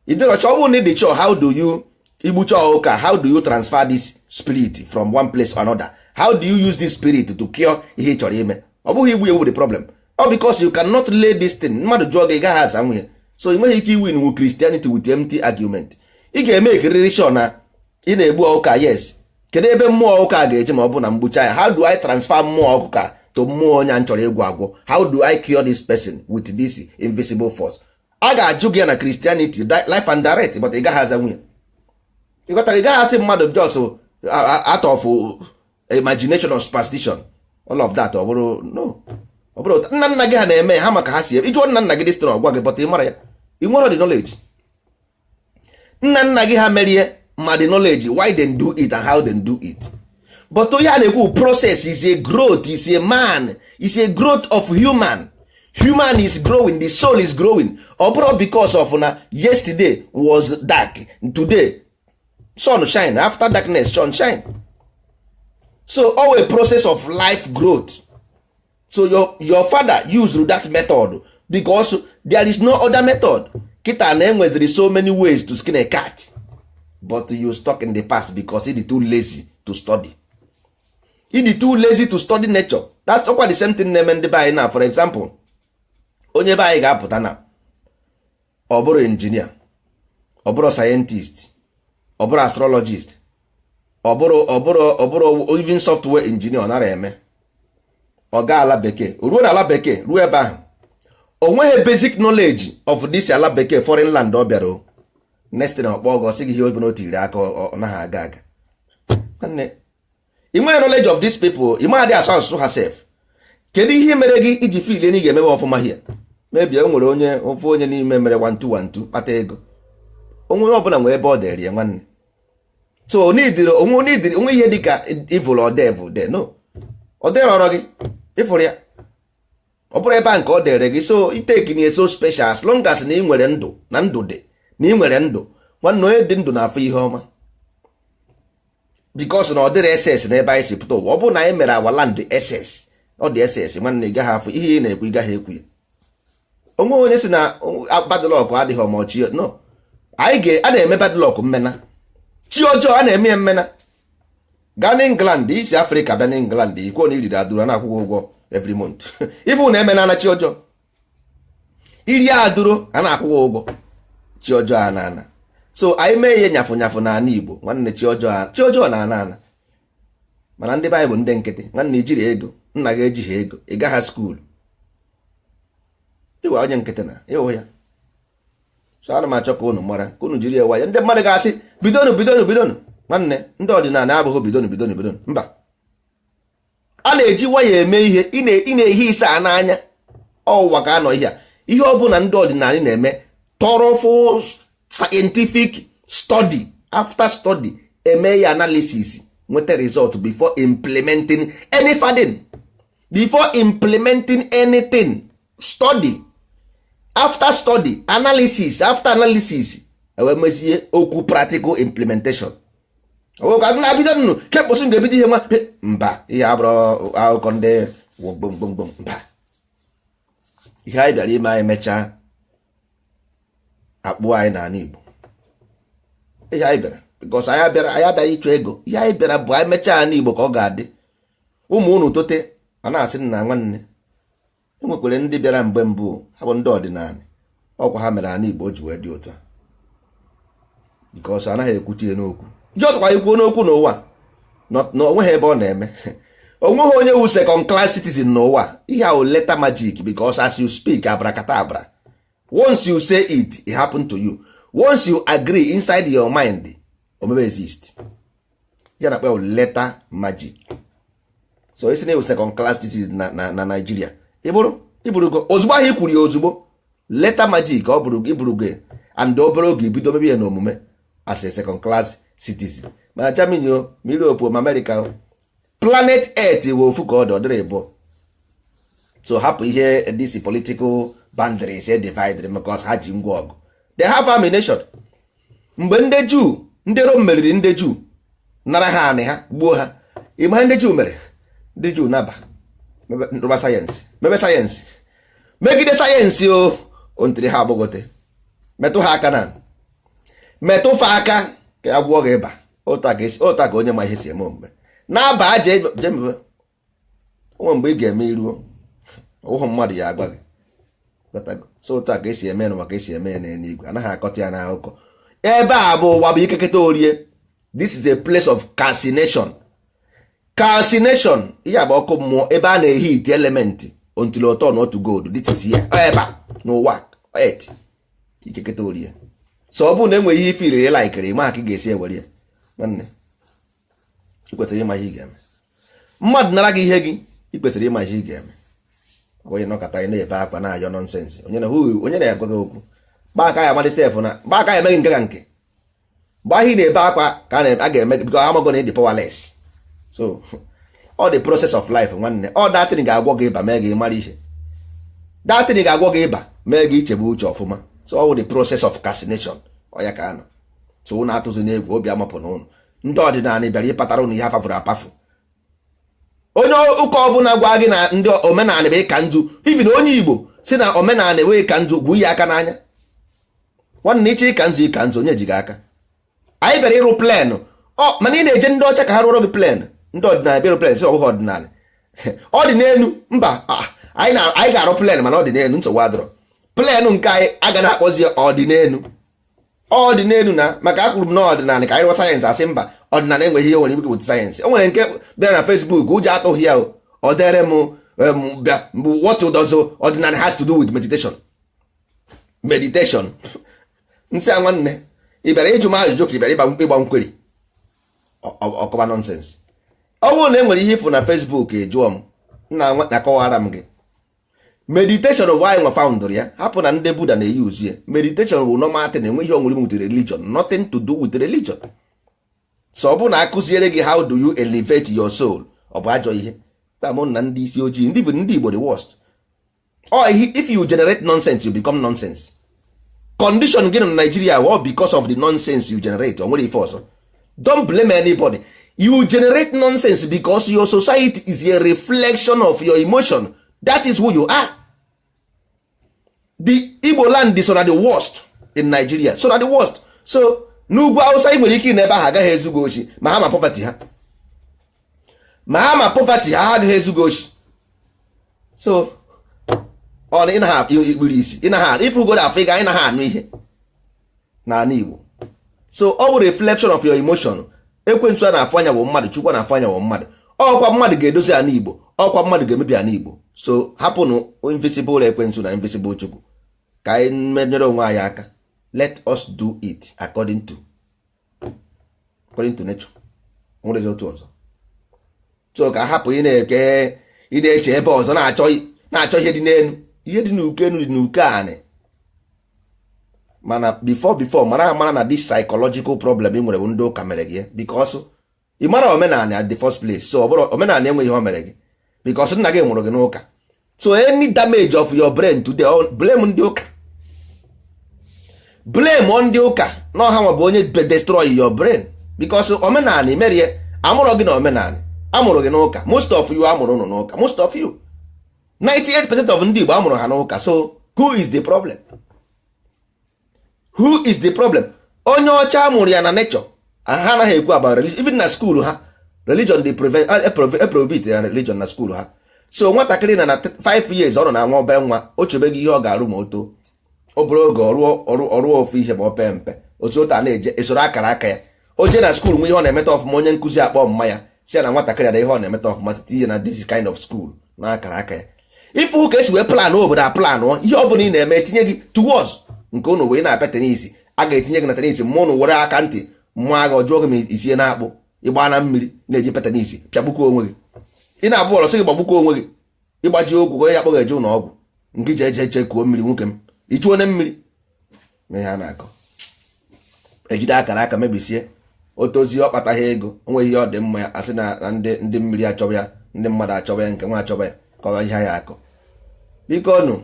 ịdịrọchọ. Ọ bụrụ na ịdị chọọ, how do you igbucha ụka? How do you transfer this spirit from one place to another? How do you use this spirit to cure ihe ị chọrọ ime? Ọ bụghị igbu ewu the problem. Ọ because you cannot lay this thing. Mmadụ jụọ gị, ị gaghị aza nwunye. So ị nweghị ike iwin wu Christianity with empty argument. Ị ga-eme ekiriri sure na ị na-egbu ụka. Yes, kedu ebe mmụọ ụka ga-eje ma ọ bụ na mgbucha ya? How do I transfer mmụọ ọkụka to mmụọ onye a m chọrọ ịgwọ agwọ? How do I cure this person with this invisible force? A ga-ajụ gị ya na Christianity life and direct, but ị gaghị aza nwunye. Ịghọtara? Ị gaghị asị mmadụ just out of imagination or superstition, all of that. Ọ bụrụ no, ọ bụrụ nna nna gị ha na-eme ha maka ha si ịjụọ nna nna gị this thing, ọgwa gị, but ị mara ya, ị nwere the knowledge. Nna nna gị ha merie ma the knowledge why they do it and how they do it. But onye a na-ekwu process is a growth, is a man, is a growth of human. Human is growing, the soul is growing. Ọ bụrụ because of na yesterday was dark, today sun shine. After darkness, sun shine. So all a process of life growth. So your father used that method because there is no other method. Kịta na enweziri so many ways to skin a cat, but you stuck in the past because ị dị too lazy to study. Ị dị too lazy to study nature. That's ọkwa the same thing na-eme ndị be anyị na, for example, onye be anyị ga-apụta na ọ bụrụ engineer, ọ bụrụ scientist, ọ bụrụ astrologist, ọ bụrụ even software engineer, ọ nara eme. Ọ gaa ala bekee, ruo na ala bekee, ruo ebe ahụ, o nweghị basic knowledge of this ala bekee, foreign land ọ bịara. O next thing, ọkpọ ọgọ sị gị ihe obi na o tiri aka, ọ naghị aga aga. Nwanne, ị nwere knowledge of these people? Ị maghị asụ asụsụ ha sef. Kedu ihe mere gị iji feel na ị ga-emewe ọfụma here? Maybe e nwere onye ofu onye n'ime mere 1212 kpata ego. Onwe ọbụla nwere ebe ọ dịrị ya, nwanne. So onidiri onwe, onidiri onwe ihe dịka evil or devil there. No, ọ dịrị ọrọ gị ịfụrụ ya, ọ bụrụ ebe a nke ọ dịrị gị. So iteki na so special, as long as na ị nwere ndụ, na ndụ dị, na ị nwere ndụ. Nwanne, onye dị ndụ na-afụ ihe ọma because na ọ dịrị ss n'ebe anyị si pụta ụwa. Ọ bụrụ na anyị mere our land ss, ọ dị ss. Nwanne, ị gaghị afụ ihe ị na-ekwu, ị gaghị ekwu ya. Onwe onye si na bad luck adịghị ọmọchi. No, anyị ga a na-eme bad luck mmena chi ọjọọ, a na-eme ya mmena. Gaa n'England, isi Afrịka bịa n'England, ikwuo na iriri adụrụ, a na-akwụghị ụgwọ every month. Ifu na emena na chi ọjọọ, iri adụrụ, a na-akwụghị ụgwọ. Chi ọjọọ a na-ana. So anyị mee ihe nyafụ nyafụ n'ala Igbo, nwanne, chi ọjọọ, chi ọjọọ na-ana ana. Mana ndị Baịbụl, ndị nkịtị, nwanne, ijiri ego nna gị ejighị ego, ị gaghị school, ịwa onye nkịtị na ịhụ ya. So ana m achọ ka unu mara, ka unu jiri ya nwayọ. Ndị mmadụ ga-asị bidonu, bidonu, bidonu. Nwanne, ndị ọdịnala abụghị bidonu, bidonu, bidonu. Mba, a na-eji waya eme ihe. Ị na-ehi ise a n'anya ọwụwa ka anọ ihe a. Ihe ọ bụla ndị ọdịnala na-eme, thorough scientific study. After study, eme ya analysis, nweta result before implementing any finding, before implementing anything. Study, after study, analysis, after analysis, ewee mezie okwu practical implementation. Na bido nnu kekposi ga-ebido ihe nwa. Mba, ihe abụrụ akụkọ ndị gbomgbomgbom. Mba, ihe anyị bịara ime, anyị mechaa akpụ anyị n'ala Igbo. Ihe anyị bịara, because anyị abịara ịchụ ego. Ihe anyị bịara bụ anyị mechaa ala Igbo ka ọ ga-adị ụmụ unu tote, a na-asị nna, nwanne, e nwekwara ndị bịara mgbe mbụ, ha bụ ndị ọdịnala, ọkwa ha mere ala Igbo o ji wee dị otu a, because anaghị ekwute ya n'okwu. Ihe ọzọkwa ikwuo n'okwu n'ụwa na onweghị ebe ọ na-eme. Onweghị onye wu second class citizen n'ụwa. Ihe ahụ letter magic, because as you speak, abracadabra. Once you say it, it happen to you. Once you agree inside your mind, omebe exist. Ya na akpọ letter magic. So isi na second class citizen na Nigeria, ịbụrụ ịbụrụgo ozugbo ahụ i kwuru ya, ozugbo letter magic ọ bụrụ ịbụrụgo, and obere oge ibido mebe ya n'omume as a second class citizen, ma Germany o, ma Europe o, ma America o, planet Earth wee ofu ka ọ dị, ọ dịrị ịbụọ. So hapụ ihe this political boundaries e divided because ha ji ngwa ọgụ, they have ammunition. Mgbe ndị Juu, ndị Rom meriri ndị Juu, nara ha anị ha, gbuo ha, ịma ndị Juu mere? Ndị Juu naba rụba sayensị, mebe sayensị, megide sayensị o ontiri ha agbagote, metụ ha aka na metụ fa aka ka ya gwụọ gị ịba. Ụta ka onye ma ihe si eme omume na-aba jee mebe onwe. Mgbe ị ga-eme iruo ọwụhụ mmadụ ya agwa gị. So otu a ka esi eme n'ụwa, ka esi eme ya n'eluigwe. Anaghị akọta ya n'akụkọ. Ebe a bụ ụwa bụ ikeketa orie. This is a place of calcination, calcination. Ihe agba ọkụ mmụọ, ebe a na-ehi ite element until ọ turn to gold. This is here, ebe a n'ụwa earth, ikeketa orie. So ọ bụrụ na enweghị ihe ife iriri laikiri, ma ka ị ga-esi ewere ya. Nwanne, ị kwesịrị ịma ihe ị ga-eme. Mmadụ nara gị ihe gị, ị kwesịrị ịma ihe ị ga-eme. Ọ bụghị nọkọta ị na-ebe akwa na-ayọ nonsense. Onye na-agwa gị okwu gbaa aka ya amadị sef na gbaa aka ya emeghị nke ka nke mgbe ahụ ị na-ebe akwa ka a ga-eme gị, because amago na ị dị powerless. So all the process of life, nwanne, all that thing ga-agwọ gị ịba, mee gị mara ihe. That thing ga-agwọ gị ịba, mee gị ichebe uche ọfụma. So all the process of calcination, ọ ya ka anọ. So ụnụ atụzi n'egwu, obi amapụ na ụnụ. Ndị ọdịnala bịara ịpatara ụnụ ihe afafuru apafu. Onye ụka ọbụla gwa gị na ndị omenala bụ ịka nzu, even onye Igbo si na omenala wee ka nzu, gwuo ya aka n'anya. Nwanne, ịchọ ịka nzu, ịka nzu, onye ji gị aka? Anyị bịara ịrụ plane ọ, mana ị na-eje ndị ọcha ka ha rụọrọ gị plane. Ndị ọdịnala bịara plane, si ọ bụghị ọdịnala, ọ dị n'elu mba. Anyị ga-arụ plane, mana ọ dị n'elu, nsogbu adịrọ. Plane nke anyị agaghị akpọzi ya ọ dị n'elu, ọ dị n'elu na maka akwuru m na ọdịnala ka anyị rụọ sayensị. Asị mba, ọdịnala enweghị ihe nwere ike weta sayensị. O nwere nke bịara na Facebook, ụjọ atụghị ya o. Ọ dere m bịa bụ, "What does ọdịnala has to do with meditation?" Meditation nsị a, nwanne, ị bịara ịjụ m ajụjụ ka ị bịara ịgba nkweri ọkọba nonsense? Ọ bụrụ na e nwere ihe ịfụ na Facebook, ị jụọ m nna na-akọwara m gị. Meditation bụ anyị nwa foundụrụ ya. Hapụ na ndị Buddha na-eyi uzu ya. Meditation bụ normal thing, enwe ihe onwere with religion, nothing to do with religion. So ọ bụrụ na akụziere gị how do you elevate your soul, ọ bụ ajọ ihe mụ na ndị isi ojii, ndị bụ ndị Igbo, the worst. Or if you generate nonsense, you become nonsense. Condition gị na Nigeria, all because of the nonsense you generate. O nwere ife ọzọ. Don't blame anybody. You generate nonsense because your society is a reflection of your emotion. That is who you are. The Igbo land is so na the worst in Nigeria, so na the worst. So n'ugwu Awụsa, ị nwere ike ị n'ebe ahụ agaghị ezu gị ochi, ma ha ma poverty ha, ma ha ma poverty ha, agaghị ezu gị ochi. So ọ na ị naghị ikpuru isi, ị naghị ife ugoro afọ, ị ga ị naghị anụ ihe n'ala Igbo. So ọ bụ reflection of your emotion. Ekwensu a na-afụ anya bụ mmadụ, Chukwu na-afụ anya bụ mmadụ. Ọkwa mmadụ ga-edozi ala Igbo, ọkwa mmadụ ga-emebi ala Igbo. So hapụnụ invisible ekwensu na invisible Chukwu ka anyị menyere onwe anyị aka. Let us do it according to nature. Nwere otu ọzọ. So ka hapụ ị na-eke, ị na-eche ebe ọzọ, na-achọ ihe dị n'elu, ihe dị n'uke enu dị n'uke anị. Mana before mara amara na this psychological problem ị nwere bụ ndị ụka mere gị, because ị mara omenala at the first place. So ọ bụrụ omenala enweghị ihe o mere gị, because nna gị nwụrụ gị n'ụka. So any damage of your brain today, blame ndị ụka, blame ndị ụka na ọha nwa bụ onye destroy your brain, because omenala imerie amụrụ gị na omenala amụrụ gị n'ụka. Most of you amụrụ ụnụ n'ụka. Most of you, 98% of ndị Igbo amụrụ ha n'ụka. So who is the problem? Who is the problem? Onye ọcha amụrụ ya na nature, ha anaghị ekwu about religion. Even na school ha, religion dey prevent, prohibit ya, religion na school ha. So nwatakịrị na 5 years, ọ nọ na nwa obere nwa, o chebeghị ihe ọ ga-arụ ma o too. Obere oge ọrụọ ọrụ, ọrụọ ofu ihe ma ọ pee mpe, otu otu a na-eje esoro akara aka ya. O jee na school nwe ihe ọ na-emeta ọfụma, onye nkụzi akpọ mma ya, si ya na nwatakịrị na ihe ọ na-emeta ọfụma, site ihe na this kind of school na akara aka ya. Ife ụka esi wee plan obodo a, plan ihe ọ bụla ị na-eme, etinye gị towards nke ụnụ wee na-apịa tennis, a ga-etinye gị na tennis. Mmụọ ụnụ were aka ntị mmụọ agha ọjụọ gị ma isie na-akpụ. Ịgba na mmiri na-eji petanisi pịagbukwa onwe gị. Ị na-abụ ọlọsị gị gbagbukwa onwe gị. Ịgbaji okwu ka onye ya kpọghị eje ụlọ ọgwụ nke ije eje eche kuo mmiri nwoke m ichuo onye mmiri na ihe a na-akọ. Ejide akara aka mebisie o tozie ọ kpataghị ego onweghị ihe ọ dị mma ya asị na ndị mmiri achọba ya, ndị mmadụ achọba ya, nke nwa achọba ya ka ọ ihe ya akọ. Biko nụ,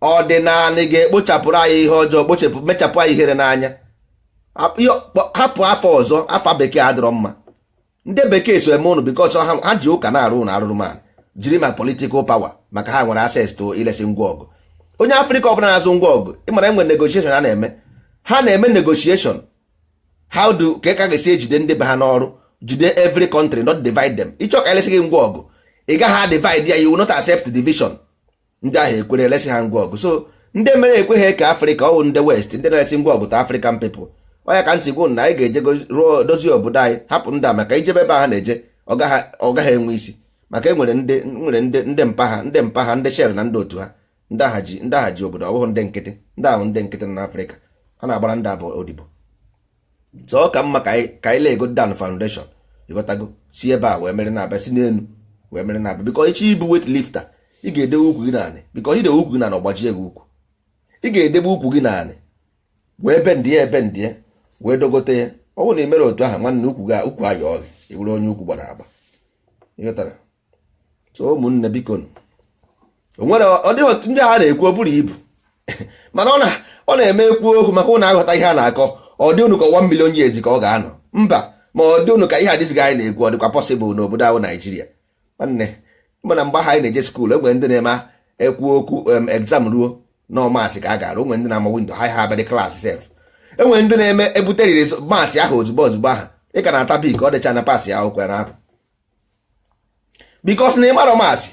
ọdịnala ga-ekpochapụrụ anyị ihe ọjọọ, kpochapụ mechapụ anyị ihere n'anya. Hapụ afọ ọzọ, afa bekee adịrọ mma. Ndị bekee so eme ụnụ because ha ji ụka na-arụ ụnụ arụrụmanụ, jiri ma political power maka ha nwere access to ilesi ngwa ọgụ. Onye Afrịka ọbụla na-azụ ngwa ọgụ, ịmara enwere negotiation a na-eme. Ha na-eme negotiation how do ka ka ga-esi ejide ndị be ha n'ọrụ, jide every country, not divide them. Ịchọ ka elesi gị ngwa ọgụ, ị gaghị divide ya, you will not accept division. Ndị ahụ ekwere elesi ha ngwa ọgụ. So ndị mere ekweghị ka Afrịka ọwụ ndị West, ndị na-esi ngwa ọgụ ta African people. Ọ ya ka ntị gwụ na anyị ga-eje rụọ dozie obodo anyị, hapụ ndị a maka ijebe ebe ha na-eje ọ gaghị enwe isi, maka e nwere ndị nwere ndị mpa ha, ndị mpa ha, ndị Shell na ndị otu ha, ndị agha ji, ndị agha ji obodo. Ọ bụghị ndị nkịtị, ndị ahụ ndị nkịtị nọ n'Afrịka a na-agbara ndị abụ odibo. So ọ ka mma ka anyị lay go down foundation, ịghọtago, si ebe a wee mere na-abịa, si n'elu wee mere na-abịa. Bikọ ịchọ ibu weight lifter, ị ga-edewe ukwu gị naanị, bikọ idewe ukwu gị naanị ọgbajie gị ukwu. Ị ga-edebe ukwu gị naanị wee bendie ebendie wee dogote ya. Ọ bụrụ na ị mere otu ahụ, nwanne, ukwu gị ukwu ayọọ gị, ị bụrụ onye ukwu gbara agba, ịghọtara. So ụmụnne, biko, o nwere ọ dịghị otu ndị a na-ekwu o buru ibu, mana ọ na-eme ekwu okwu maka ụnụ aghọta ihe a na-akọ. Ọ dị unu ka 1 million years ka ọ ga-anọ mba, ma ọ dị unu ka ihe adịzighị anyị na-ekwu, ọ dịkwa possible n'obodo ahụ Naijiria. Nwanne, mana mgbe ahụ anyị na-eje school, enwere ndị na-eme ekwu okwu exam ruo na maths ka a gara, onwere ndị na-ama window ha ha abịadị class sef. Enwere ndị na-eme ebuteriri maths ahụ ozugbo ozugbo ahụ ị ka na-ata bik, ọ dịcha na pass ya akwụkwọ ya na-apụ, because na ịmarọ maths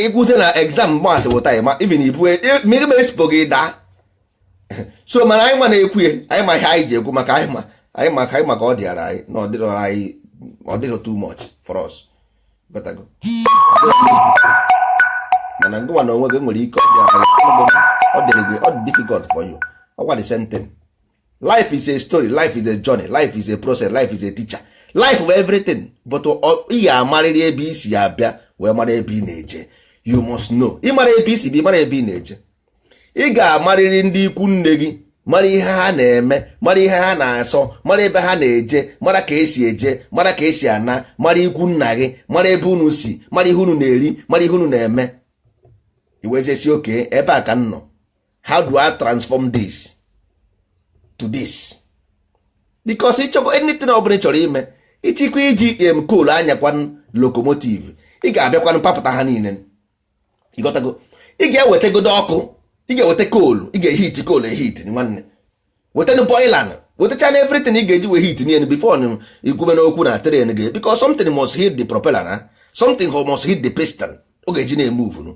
ikwute na exam maths wụta ịma even ibu mere sipo gị daa. So mana anyị ma na-ekwu ya, anyị ma ihe anyị ji ekwu, maka anyị ma anyị maka anyị maka ọ dịara anyị na ọ dịrọ anyị, ọ dịrọ too much for us. Ghọtago? Mana ngụwa na onwe gị nwere ike ọ dịara gị, ọ dịrị gị, ọ dị difficult for you. Ọkwa the same thing. Life is a story, life is a journey, life is a process, life is a teacher, life bụ everything. But ị ga-amarịrị ebe i si abịa wee mara ebe ị na-eje. You must know, ị mara ebe i si bụ, ị mara ebe ị na-eje. Ị ga-amarịrị ndị ikwu nne gị, mara ihe ha na-eme, mara ihe ha na-asọ, mara ebe ha na-eje, mara ka esi eje, mara ka esi ana, mara ikwu nna gị, mara ebe unu si, mara ihe unu na-eri, mara ihe unu na-eme. Iweziesi oke ebe a ka m nọ, how do I transform this to this? Because ịchọkwa anything ọ bụla ị chọrọ ime, ịchịkwa iji em coal anyakwan locomotive, ị ga-abịakwanụ papụta ha niile. Ịghọtago? Ị ga-ewetagodo ọkụ, ị ga-eweta coal, ị ga-ehit coal, ehit nwanne, wetanụ boiler, wetacha na everything ị ga-eji wee hit niile before ikwube n'okwu na train ga, because something must hit the propeller, na something must hit the piston ọ ga-eji na-emove nụ.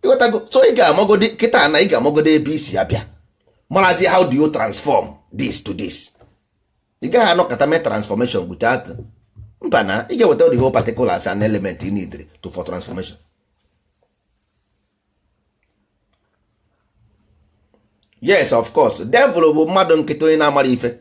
Ịghọtago? So ị ga-amagodi kịta na ị ga-amagodo ebe isi abịa, marazi how do you transform this to this. Ị gaghị anọkọta mee transformation without mba na ị ga-eweta the whole particulars and element you need to for transformation. Yes, of course, devil bụ mmadụ nkịtị, onye na-amara ife.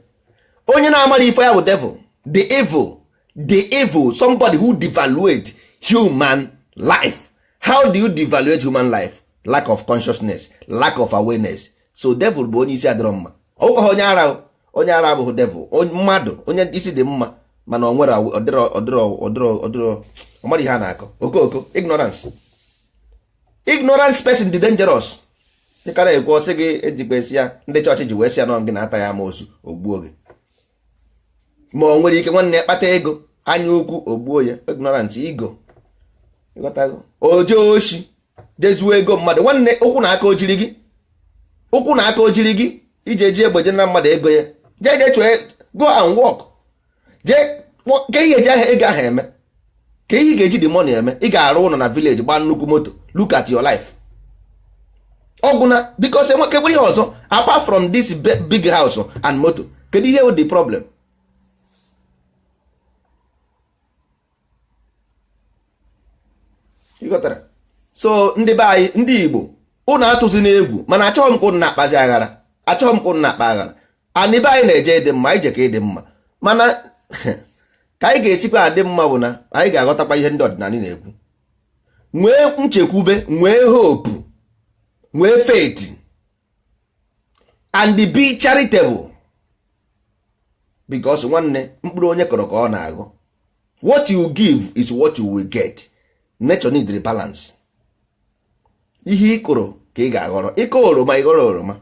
Onye na-amara ife ya bụ devil, the evil, the evil, somebody who devaluate human life. How do you devaluate human life? Lack of consciousness, lack of awareness. So devil bụ onye isi adịrọ mma. Ọwụkwa onye ara, onye ara abụghị devil. Mmadụ onye isi dị mma mana ọ nwere ọdịrọ ọdịrọ ọdịrọ ọdịrọ, ọ mara ihe a na-akọ, okooko, ignorance. Ignorance person dị dangerous. Dịkara ekwu ọsị gị ejikwa esi ya, ndị chọọchị ji wee sị ya nọ gị na-ata ya amoosu, ogbuo gị. Ma ọ nwere ike nwanne ya kpata ego, anya ukwu ogbuo ya. Ignorance, ego, ịghọtago? O jee oshi, jezuo ego mmadụ. Nwanne, ụkwụ na aka ojiri gị, ụkwụ na aka ojiri gị iji eji egbe je na mmadụ ego ya. Jee jee chụọ, go and work. Jee ka ihe eji ahụ ego ahụ eme, ka ihe ị ga-eji the money eme. Ị ga-arụ ụlọ na village, gbaa nnukwu moto. Look at your life. Ọgwụna, because enwekebere ihe ọzọ apart from this big house and moto. Kedu ihe wụ the problem? Ịghọtara? So ndị be anyị, ndị Igbo, ụnụ atụzi n'egwu, mana achọghị m ka ụnụ na-akpazi aghara, achọghị m ka ụnụ na-akpa aghara. Anị be anyị na-eje ịdị mma, ije ka ịdị mma, mana Ka anyị ga-esikwa adị mma bụ na anyị ga-aghọtakwa ihe ndị ọdịnala na-ekwu, nwee nchekwube, nwee hope, nwee faith and be charitable, because nwanne, mkpụrụ onye kọrọ ka ọ na-aghọ. What you give is what you will get. Nature need balance. Ihe ị kụrụ ka ị ga-aghọrọ. Ịkọ oroma, ịghọrọ oroma.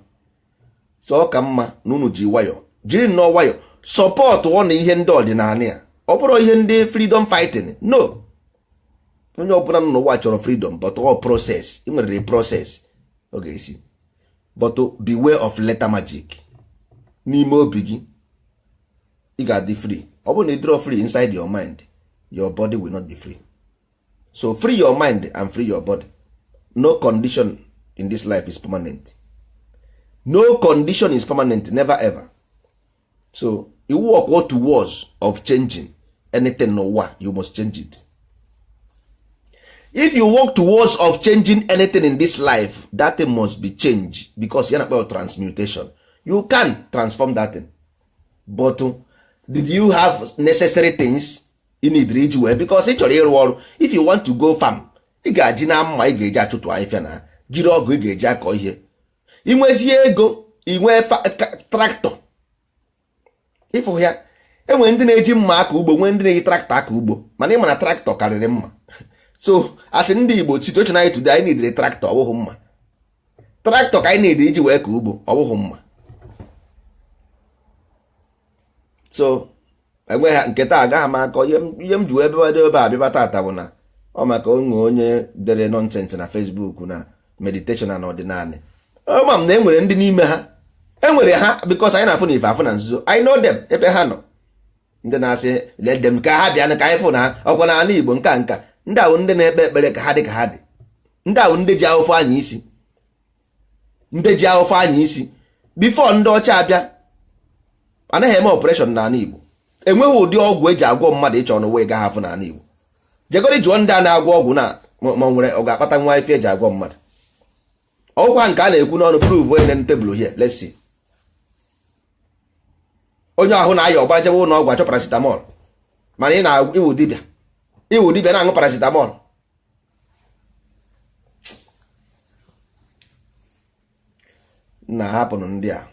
So ọ ka mma na unu ji nwayọ, jiri nnọọ nwayọ support ọ na ihe ndị ọdịnala ya. Ọ bụrụ ihe ndị freedom fighting, no. Onye ọbụla nọ n'ụwa chọrọ freedom, but all process ị nwere process ọ ga-esi. But beware of letter magic. N'ime obi gị ị ga-adị free. Ọ bụrụ na ị dịrọ free inside your mind, your body will not be free. So free your mind and free your body. No condition in this life is permanent. No condition is permanent, never ever. So you work what towards of changing anything n'ụwa, you must change it. If you work towards of changing anything in this life, that thing must be changed, because ya na-akpọ transmutation. You can transform that thing, but did you have necessary things you need iji wee? Because ị chọrọ ịrụ ọrụ, if you want to go farm, ị ga-aji na mma ị ga-eji achụtụ ahịfịa, na jiri ọgụ ị ga-eji akọ ihe. Inwezie ego, inwee tractor. Ịfụ ya, enwere ndị na-eji mma aka ugbo, nwee ndị na-eji tractor aka ugbo, mana ị ma na tractor karịrị mma. So asị ndị Igbo, situation anyị today, anyị nidere tractor, ọ bụghị mma. Tractor ka anyị nidere iji wee ka ugbo, ọ bụghị mma. So enweghị nke taa agaghị m akọ ihe m ji wee bịa ebe a bịaba tata bụ na ọ maka onwe onye dere nonsense na Facebook na meditation na ọdịnala. Ọma m na enwere ndị n'ime ha, enwere ha, because anyị na-afụ na ife afụ na nzuzo. I know them, ebe ha nọ, ndị na-asị let them, ka ha bịa ka anyị fụ na ha ọkwa n'ala Igbo. Nka nka ndị ahụ, ndị na-ekpe ekpere ka ha dị ka ha dị. Ndị ahụ, ndị ji ahụfụ anya isi, ndị ji ahụfụ anya isi. Before ndị ọcha abịa, anaghị eme operation n'ala Igbo. Enweghị ụdị ọgwụ eji agwọ mmadụ ịchọ n'ụwa ị gaghị afụ n'ala Igbo. Jegoro jụọ ndị a na-agwọ ọgwụ na ma nwere ọ ga-akpata nwa ife eji agwọ mmadụ. Ọgwụkwa nke a na-ekwu n'ọnụ, prove onye na tebụl here, let's see. Onye ahụ na-aya ọgbara jebe ụlọ ọgwụ achọ paracetamol, mana ị na-iwu dibịa, iwu dibịa na-aṅụ paracetamol. Na hapụnụ ndị a.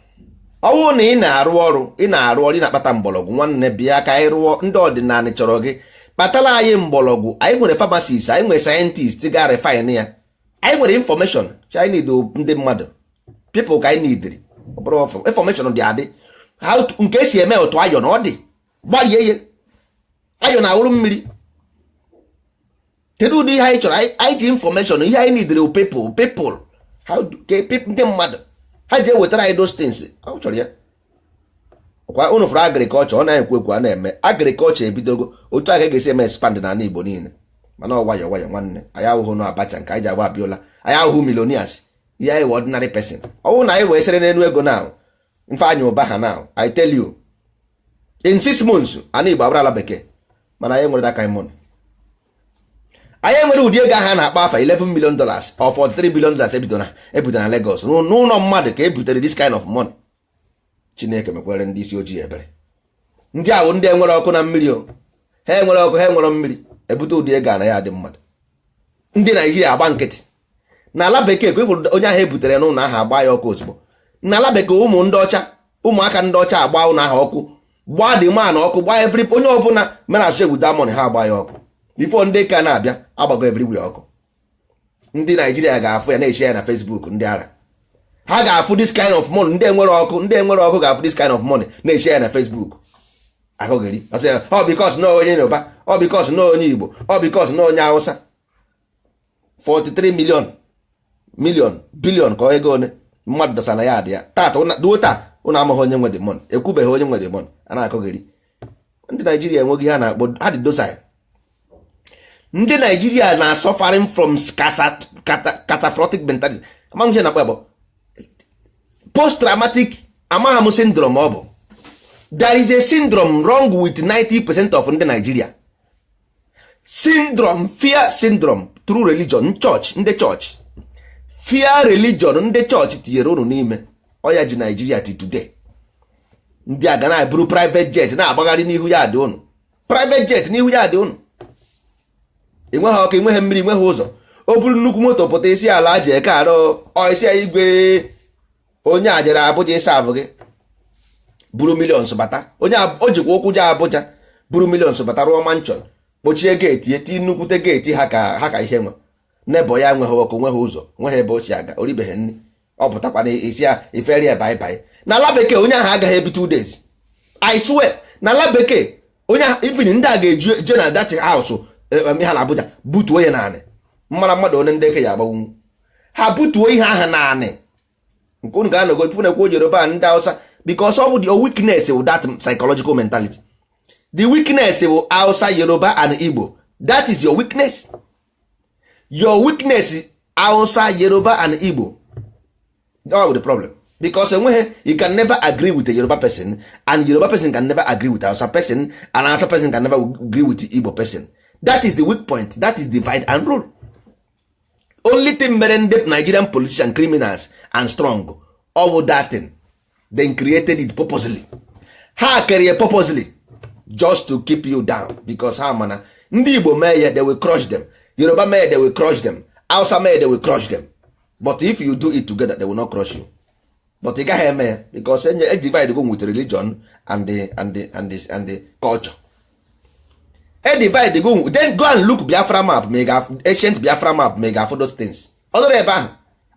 Ọ bụrụ na ị na-arụ ọrụ, ị na-arụ ọrụ, ị na-akpata mgbọrọgwụ, nwanne, bịa ka anyị rụọ. Ndị ọdịnala chọrọ gị kpatara anyị mgbọrọgwụ. Anyị nwere pharmacist, anyị nwere scientist ga refine ya. Anyị nwere information. Anyị need ndị mmadụ, people ka anyị need. Ọ bụrụ information dị adị, nke esi eme otu ayọ na ọ dị gbarie ya, ayọ na awụrụ mmiri. Kedu ụdị ihe anyị chọrọ? Anyị ji information. Ihe anyị need people, people, how ndị mmadụ ha ji ewetara anyị those things ọ chọrọ ya. Kwa unu fụrụ agriculture, ọ na-ekwu ekwu, a na-eme agriculture ebidogo. Otu a ka ga-esi eme expand n'ala Igbo niile, mana ọ nwayọ nwayọ. Nwanne, anyị ahụhụ na Abacha nke anyị ji agba Abiola, anyị ahụhụ millionaires. Ihe anyị wụ ordinary person. Ọ bụrụ na anyị wee sere n'elu ego now, mfe anyị ụba ha now, I tell you, in 6 months ana Igbo abụrụ ala bekee. Mana anyị nwere that kind money. Anyị nwere ụdị ego ahụ a na-akpọ afa, $11 million or $43 billion ebido na Lagos n'ụlọ mmadụ ka e butere this kind of money. Chineke mekwere ndị isi ojii ebere. Ndị ahụ, ndị enwere ọkụ na mmiri o ha enwere ọkụ, ha enwere mmiri, ebute ụdị ego a na ya dị mmadụ. Ndị Naijiria agba nkịtị. N'ala bekee ka ịfụrụ onye ahụ ebutere n'ụlọ ahụ, agba ya ọkụ ozugbo. N'ala bekee, ụmụ ndị ọcha, ụmụaka ndị ọcha agba ụlọ ahụ ọkụ, gbaa the man ọkụ, gbaa every onye ọbụla mere asụ egwu damon, ha agba ya ọkụ before ndị ka na-abịa agbago everywhere ọkụ. Ndị Naijiria ga-afụ ya na-eche ya na Facebook. Ndị ara ha ga-afụ this kind of money. Ndị enwere ọkụ, ndị enwere ọkụ ga-afụ this kind of money na-eche ya na Facebook. Akụgịrị ọ because na onye Yoruba, ọ because na onye Igbo, ọ because na onye Hausa. 43 million, million, billion ka ego one mmadụ dọsa na ya dị ya tata duo taa. Ụnụ amaghị onye nwe the money, ekwubeghị onye nwe the money, a na-akọghịrị. Ndị Naijiria enweghị ihe a na-akpọ ha dị docile. Ndị Naijiria na suffering from catastrophic mentality. Amaghị ihe na-akpọ ya bụ post traumatic, amaghị m syndrome ọ bụ. There is a syndrome wrong with 90% of ndị Naijiria. Syndrome, fear syndrome through religion, church, ndị church, fear religion ndị chọọchị tinyere unu n'ime ọya ji Naijiria till today. Ndị a ga na-eburu private jet na-agbagharị n'ihu ya dị unu. Private jet n'ihu ya dị ụnụ. Enweghị ọkụ, enweghị mmiri, enweghị ụzọ. O buru nnukwu moto pụta isi ala ji eke arụ isi ya igwe. Onye a jere Abuja ịsa abụ gị buru millions bata. Onye o jikwa ụkwụ jee Abuja buru millions bata, rụọ mansion, kpochie gate, eti nnukwute gate ha ka ha ka ihe nwe nebo ya. Nweghị ọkụ, nweghị ụzọ, nweghị ebe o si aga, oribeghị nri. Ọ pụtakwa na isi ya iferi ya bye bye. Na ala bekee, onye ahụ agaghị ebi 2 days, I swear. Na ala bekee, onye ahụ, even ndị a ga-eju je na that house ha na Abuja, butuo ya naanị mmara mmadụ onye ndị eke ya agbanwu ha, butuo ihe ahụ naanị nke unu ga-anọgo pụ na-ekwu Yoruba, ndị Hausa, because ọ bụ the weakness bụ that psychological mentality. The weakness bụ Hausa, Yoruba and Igbo. That is your weakness. Your weakness, Hausa, Yoruba and Igbo. That was the problem, because enweghị, you can never agree with a Yoruba person, and Yoruba person can never agree with Hausa person, and Hausa person can never agree with the Igbo person. That is the weak point. That is divide and rule. Only thing mere ndị Nigerian politician, criminals and strong, ọ bụ that thing. They created it purposely. Ha kere ya purposely just to keep you down, because ha mana ndị Igbo mee ya, they will crush them. Yoruba mee ya, they will crush them. Hausa mee ya, they will crush them. But if you do it together, they will not crush you. But ị gaghị eme ya, because enye e divide go with religion and the culture. E divide go. Then go and look Biafra map, ma ị ga ancient Biafra map, ma ị ga-afụ those things. Ọ dọrọ ebe ahụ.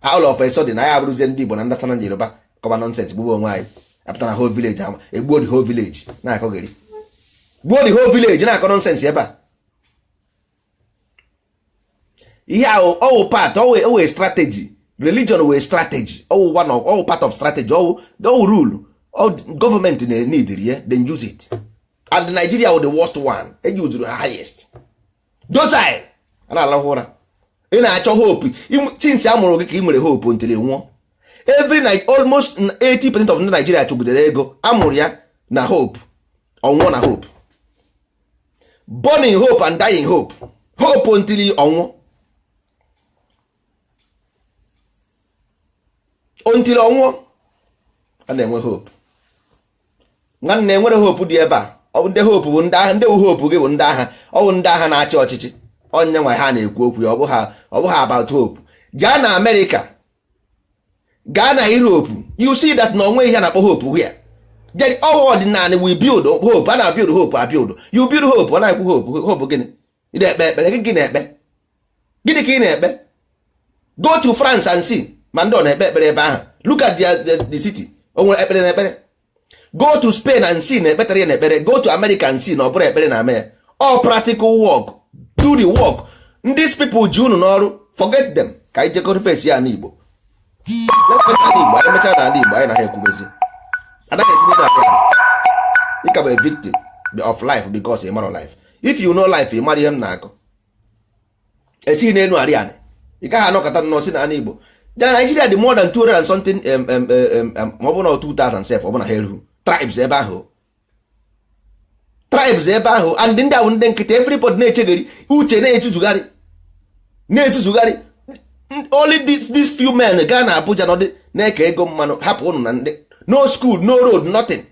All of a sudden, anyị abụrụzie ndị Igbo na ndị Hausa na Yoruba kọba nonsense, gbugbo onwe anyị, apụta na whole village ama egbuo the whole village, na-akọgịrị, gbuo the whole village, na-akọ nonsense ebe a. Ihe ahụ ọwụ part ọwụ strategy. Religion wee strategy, ọwụ one of ọwụ part of strategy, ọwụ rule government na-need ya, then use it. And Nigeria wụ the worst one eji uzuru ha highest docile. A na-alahụ ụra, ị na-achọ hope. Since a mụrụ gị ka ị nwere hope until ị nwụọ. Every night, almost 80% of ndị Nigeria chụgidere ego. A mụrụ ya na hope, ọnwụọ na hope. Born in hope and die in hope. Hope until ọnwụọ, until ọnwụọ a na-enwe hope. Nwanne, enwere hope dị ebe a. Ọ bụ ndị hope bụ ndị agha. Ndị wu hope gị bụ ndị agha. Ọ bụ ndị agha na-achị ọchịchị onye nwa ha na-ekwu okwu ya. Ọ bụ ha about hope. Gaa na America, gaa na Europe, you see that na onwe ihe a na-akpọ hope here. Then ọwa ọdịnala, we build hope. A na build hope, a build, you build hope. Ọ na-ekwu hope. Hope gịnị? Ị na-ekpe ekpere gị na-ekpe gịnị ka ị na-ekpe? Go to France and see ma ndị ọ na-ekpe ekpere ebe ahụ. Look at the city. O nwere ekpere na ekpere. Go to Spain and see na ekpetere ya na ekpere. Go to America and see na ọ bụrụ ekpere na ame ya. All practical work, do the work. These people ji unu n'ọrụ, forget them. Ka anyị jekọrọ face ya n'Igbo. Let's face ala Igbo. Anyị mechaa n'ala Igbo, anyị na ha ekwubezi. Anaghị esi n'elu abịa. Ị ka bụ a victim of life because ị mara life. If you know life, ị mara ihe m na-akọ. Esighị n'elu arị anị. Ị gaghị anọkọta nnọọ si n'ala Igbo. Na Nigeria dị more than 200 and something, ma ọ bụ na 2000 sef, ọ bụ na ha erughị tribes ebe ahụ, tribes ebe ahụ. And ndị ahụ, ndị nkịtị, everybody na-echegheri uche, na-etuzugharị, na-etuzugharị. Only these few men gaa na Abuja nọdị na-eke ego mmanụ, hapụ ụnụ na ndị no school, no road, nothing.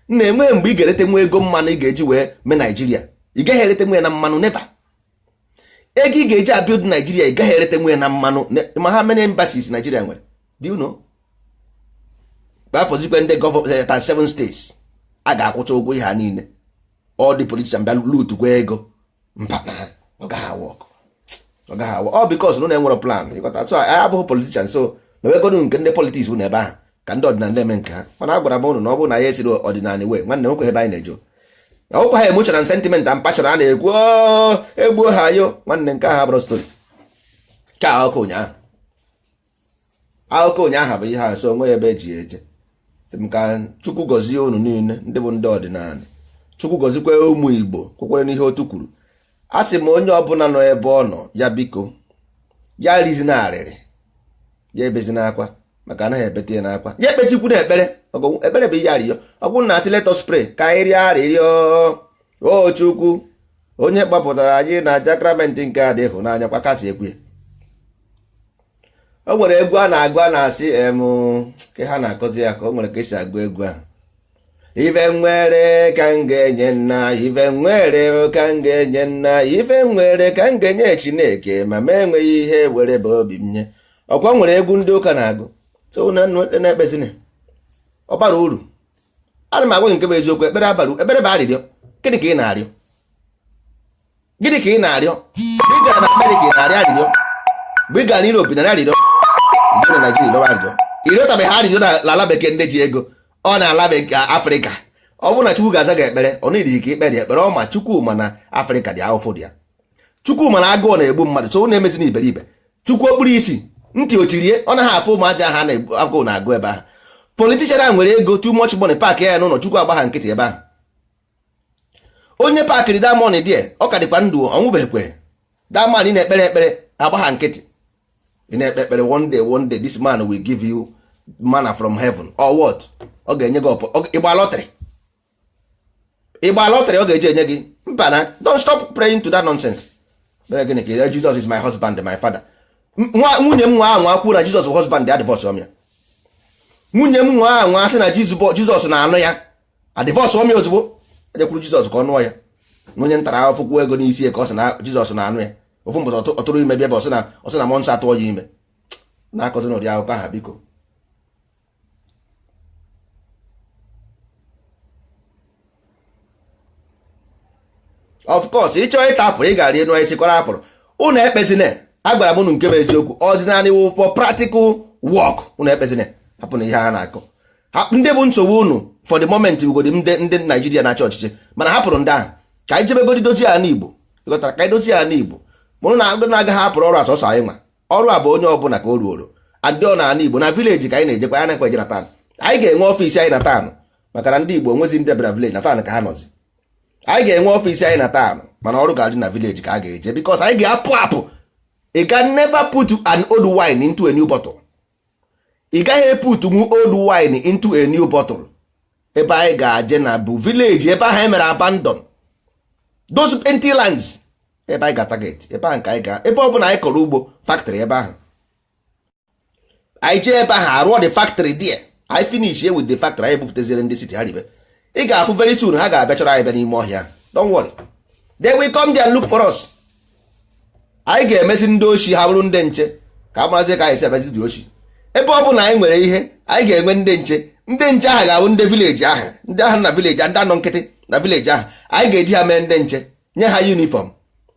Na-enwe mgbe ị ga-erete nwa ego mmanụ ị ga-eji wee mee Naijiria, ị gaghị erete nwa ya na mmanụ, never. Ego ị ga-eji abuild Naijiria, ị gaghị erete nwa ya na mmanụ. Ma ha many embassies Nigeria nwere, do you know? Afọzikwe ndị gọvanọ seven states a ga-akwụcha ụgwọ ihe ha niile. All the politician bịa lutukwa ego mba na ha. Ọ gaghị awụ ọkụ, ọ gaghị awụ ọ, because na enwere plan. Ịghọta? So anyị abụghị politician, so mewegodu nke ndị politics unu ebe ahụ, ka ndị ọdịnala eme nke ha. Mana a gwara m ụnụ na ọ bụrụ na ya esiri ọdịnala wee, nwanne, nwekwa ebe anyị na-eje. Ọkwa ha emotion and sentiment and passion a na-ekwu, egbuo ha yo. Nwanne, nke ahụ abụrụ story ka akụkọ ụnyaahụ. Akụkọ ụnyaahụ bụ ihe a. So onwe ebe eji eje. Sị m ka Chukwu gọzie unu niile, ndị bụ ndị ọdịnala. Chukwu gọzikwa ụmụ Igbo kwekwere n'ihe otu kwuru. A sị m, onye ọbụla nọ ebe ọ nọ ya, biko, ya rizina arịrị, ya ebezina akwa, maka anaghị ebete ya n'akwa. Ya ekpechikwu na ekpere. Ekpere bụ ihe arịrịọ. Ọ bụrụ na asị, "Let us pray," ka anyị rịọ arịrịọ. O Chukwu, onye kpọpụtara anyị na sakramenti nke a dị ịhụnanya, kwa kasị ekwu ya. O nwere egwu a na-agụ, a na-asị em ka ha na-akọzi ya, ka o nwere ka esi agụ egwu ahụ. Ife nwere ka m ga-enye nna, ife nwere ka m ga-enye nna, ife nwere ka m ga-enye Chineke, ma m enweghị ihe were bụ obi m nye. Ọkwa nwere egwu ndị ụka na-agụ. So na-ekpezina, ọ bara uru. Ana m agwa gị nke bụ eziokwu, ekpere abara, ekpere bụ arịrịọ. Gịnị ka ị na-arịọ? Gịnị ka ị na-arịọ? Mgbe ị gara na Amerịka, ị na-arịọ arịrịọ. Mgbe ị gara na Europe, na arịrịọ. Mgbe na Naijiria, ịrịọ arịrịọ. Ịrịọtabeghị arịrịọ na ala bekee. Ndị ji ego ọ na-ala bekee Afrịka. Ọ bụrụ na Chukwu ga-aza gị ekpere, ọ na-erighị ka ikpere ekpere ọ ma Chukwu ma na Afrịka dị ahụfụ dị ya. Chukwu ma na agụụ na-egbu mmadụ. So na-emezi na iberibe. Chukwu okpuru isi ntị ochirie, ọ naghị afụ ụmụazị ahụ a na-egbu, agụụ na-agụ ebe ahụ. Politician a nwere ego, too much money, park ya n'ụlọ. Chukwu agba ha nkịtị ebe ahụ. Onye pakịrị that money dị, ọ ka dịkwa ndụ, ọnwụbeghịkwe. That man ị na-ekpere ekpere, agba ha nkịtị. Ị na-ekpe ekpere, one day, one day, this man will give you manna from heaven or what? Ọ ga-enye gị ịgba lottery, ịgba lottery, ọ ga-eji enye gị. Mba na, don't stop praying to that nonsense. Kpere gịnị ka Jesus is my husband, my father. Nwunye m nwa anwa kwuo na Jesus bụ husband ya, divorce ọmịa. Nwunye m nwa anwa sị na Jizọs na-anụ ya, a divorce ọmịa ozugbo. Ejekwuru Jizọs ka ọ nụọ ya na onye ntara ahụfụ kwuo ego n'isi ya ka ọ sị na Jizọs na-anụ ya. Ofu mbọchị ọ tụrụ ime bịa ebe ọ sị na mmụọ nsọ atụọ ya ime. Na-akọzi n'ụdị akụkọ aha, biko. Of course, ịchọọ ịta apụrụ, ị ga-arị enu isi kwara apụrụ. Unu ekpezine. Agwara m unu nke bụ eziokwu. Ọdịnala wụ for practical work. Unu ekpezine, hapụ na ihe ha na-akọ. Ndị bụ nsogbu unu for the moment ugodi ndị Naijiria na-achị ọchịchị, mana hapụrụ ndị ahụ ka anyị jebegodi dozie ala Igbo. Ịghọtara? Ka anyị dozie ala Igbo. Mụrụ na agụ na-agaghị apụrụ ọrụ asọsọ anyị nwa. Ọrụ a bụ onye ọbụla ka o ruoro adị. Ọ na ala Igbo na village ka anyị na-ejekwa ya, nakwa eje na town. Anyị ga-enwe office anyị na town, maka na ndị Igbo nwezi ndị bịara village, na town ka ha nọzi. Anyị ga-enwe office anyị na town, mana ọrụ ga-adị na village ka a ga-eje, because anyị ga-apụ apụ. You can never put an old wine into a new bottle. Ị gaghị eput nwu old wine into a new bottle. Ebe anyị ga-aje na bụ village, ebe ahụ e mere abandon, those empty lands, ebe anyị ga-target, ebe ahụ ka anyị ga. Ebe ọ bụla anyị kọrọ ugbo, factory ebe ahụ, anyị jee ebe ahụ arụọ the factory there. Anyị finish with the factory, anyị bupụtaziere ndị city ha ribe. Ị ga-afụ very soon ha ga-abịa chọrọ anyị bịa n'ime ọhịa. Don't worry, they will come there and look for us. Anyị ga-emezi ndị ochi ha bụrụ ndị nche, ka a marazie ka anyị si abịazi dị ochi. Ebe ọ bụ na anyị nwere ihe, anyị ga-enwe ndị nche. Ndị nche ahụ ga-abụ ndị village ahụ, ndị ahụ na village, ndị anọ nkịtị na village ahụ. Anyị ga-eji ha mee ndị nche, nye ha uniform,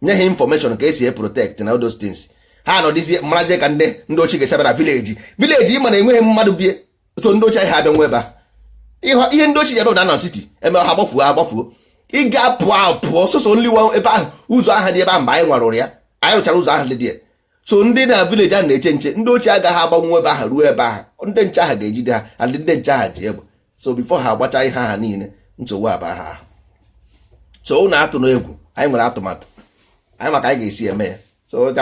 nye ha information ka esi e protect na all those things. Ha nọdịzie, marazie ka ndị ochie ga-esi abịa na village. Village ị ma na enweghị mmadụ bie, so ndị ochie anyị ha abịa nwe ebe ahụ. Ihe ndị ochie ji ebe na nọ city eme ha gbafuo, ha gbafuo. Ị ga-apụ apụọ soso nli ebe ahụ. Ụzọ ahụ dị ebe ahụ, mgbe anyị nwarụrụ ya, anyị rụchara ụzọ ahụ dị dị. So ndị na village ahụ na-eche nche, ndị ochie agaghị agbanwe ebe ahụ ruo ebe ahụ. Ndị nche ahụ ga-ejide ha, and ndị nche ahụ ji egbe. So before ha agbacha ihe ha niile, nsogbu aba ha ahụ. So ụnụ atụ n'egwu, anyị nwere atụmatụ anyị maka anyị ga-esi eme ya. So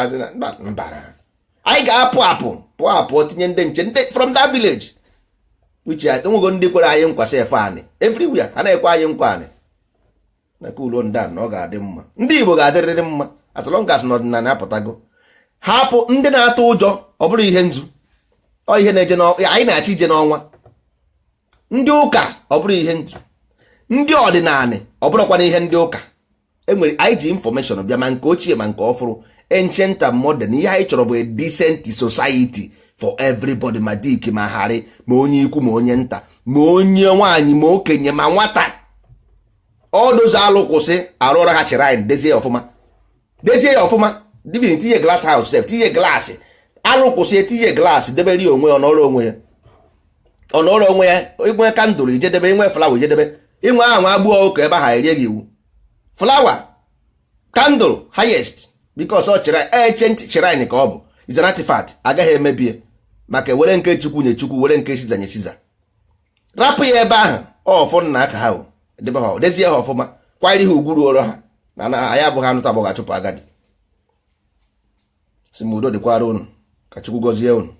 mbara anyị ga-apụ apụ, pụọ apụọ, tinye ndị nche, ndị from that village, which enwego ndị kwere anyị nkwa sef. Anị everywhere a na-ekwe anyị nkwa anị na ka ulo ndị a na ọ ga-adị mma. Ndị Igbo ga-adịrịrị mma as long as n'ọdịnala apụtago. Hapụ ndị na-atụ ụjọ, ọ bụrụ ihe nzu, ọ ihe na-eje, anyị na-achọ ije n'ọnwa. Ndị ụka, ọ bụrụ ihe nzu. Ndị ọdịnala, ọ bụrụkwa na ihe ndị ụka enwere. Anyị ji information bịa, ma nke ochie ma nke ọfụrụ, ancient and modern. Ihe anyị chọrọ bụ a decent society for everybody, ma dik ma harị, ma onye ikwu ma onye nta, ma onye nwaanyị ma okenye ma nwata. Ọdozi alụ kwụsị, arụọrọ ha shrine, dezie ya ọfụma, dezie ya ọfụma. Divin tinye glass house sef, tinye glass. Alụ kwụsị, etinye glass, debere ya onwe ya, ọnọrọ onwe ya, ọnọrọ onwe ya. Inwe candle ijedebe, inwe flower ijedebe, inwe ahụ agbụọ ụka ebe ahụ erie gị iwu. Flower, candle highest, because ọ chịrị ancient shrine ka ọ bụ, is an artifact, agaghị emebie. Maka were nke Chukwu nye Chukwu, were nke Siza nye Siza. Rapụ ya ebe ahụ. Ọfọ nna aka ha debe ha, dezie ha ọfụma, kwanyere ha ugwu ruoro ha. Na anyị abụghị anụta agbọghọ achụpụ agadi. Si m udo dịkwara unu, ka Chukwu gọzie unu.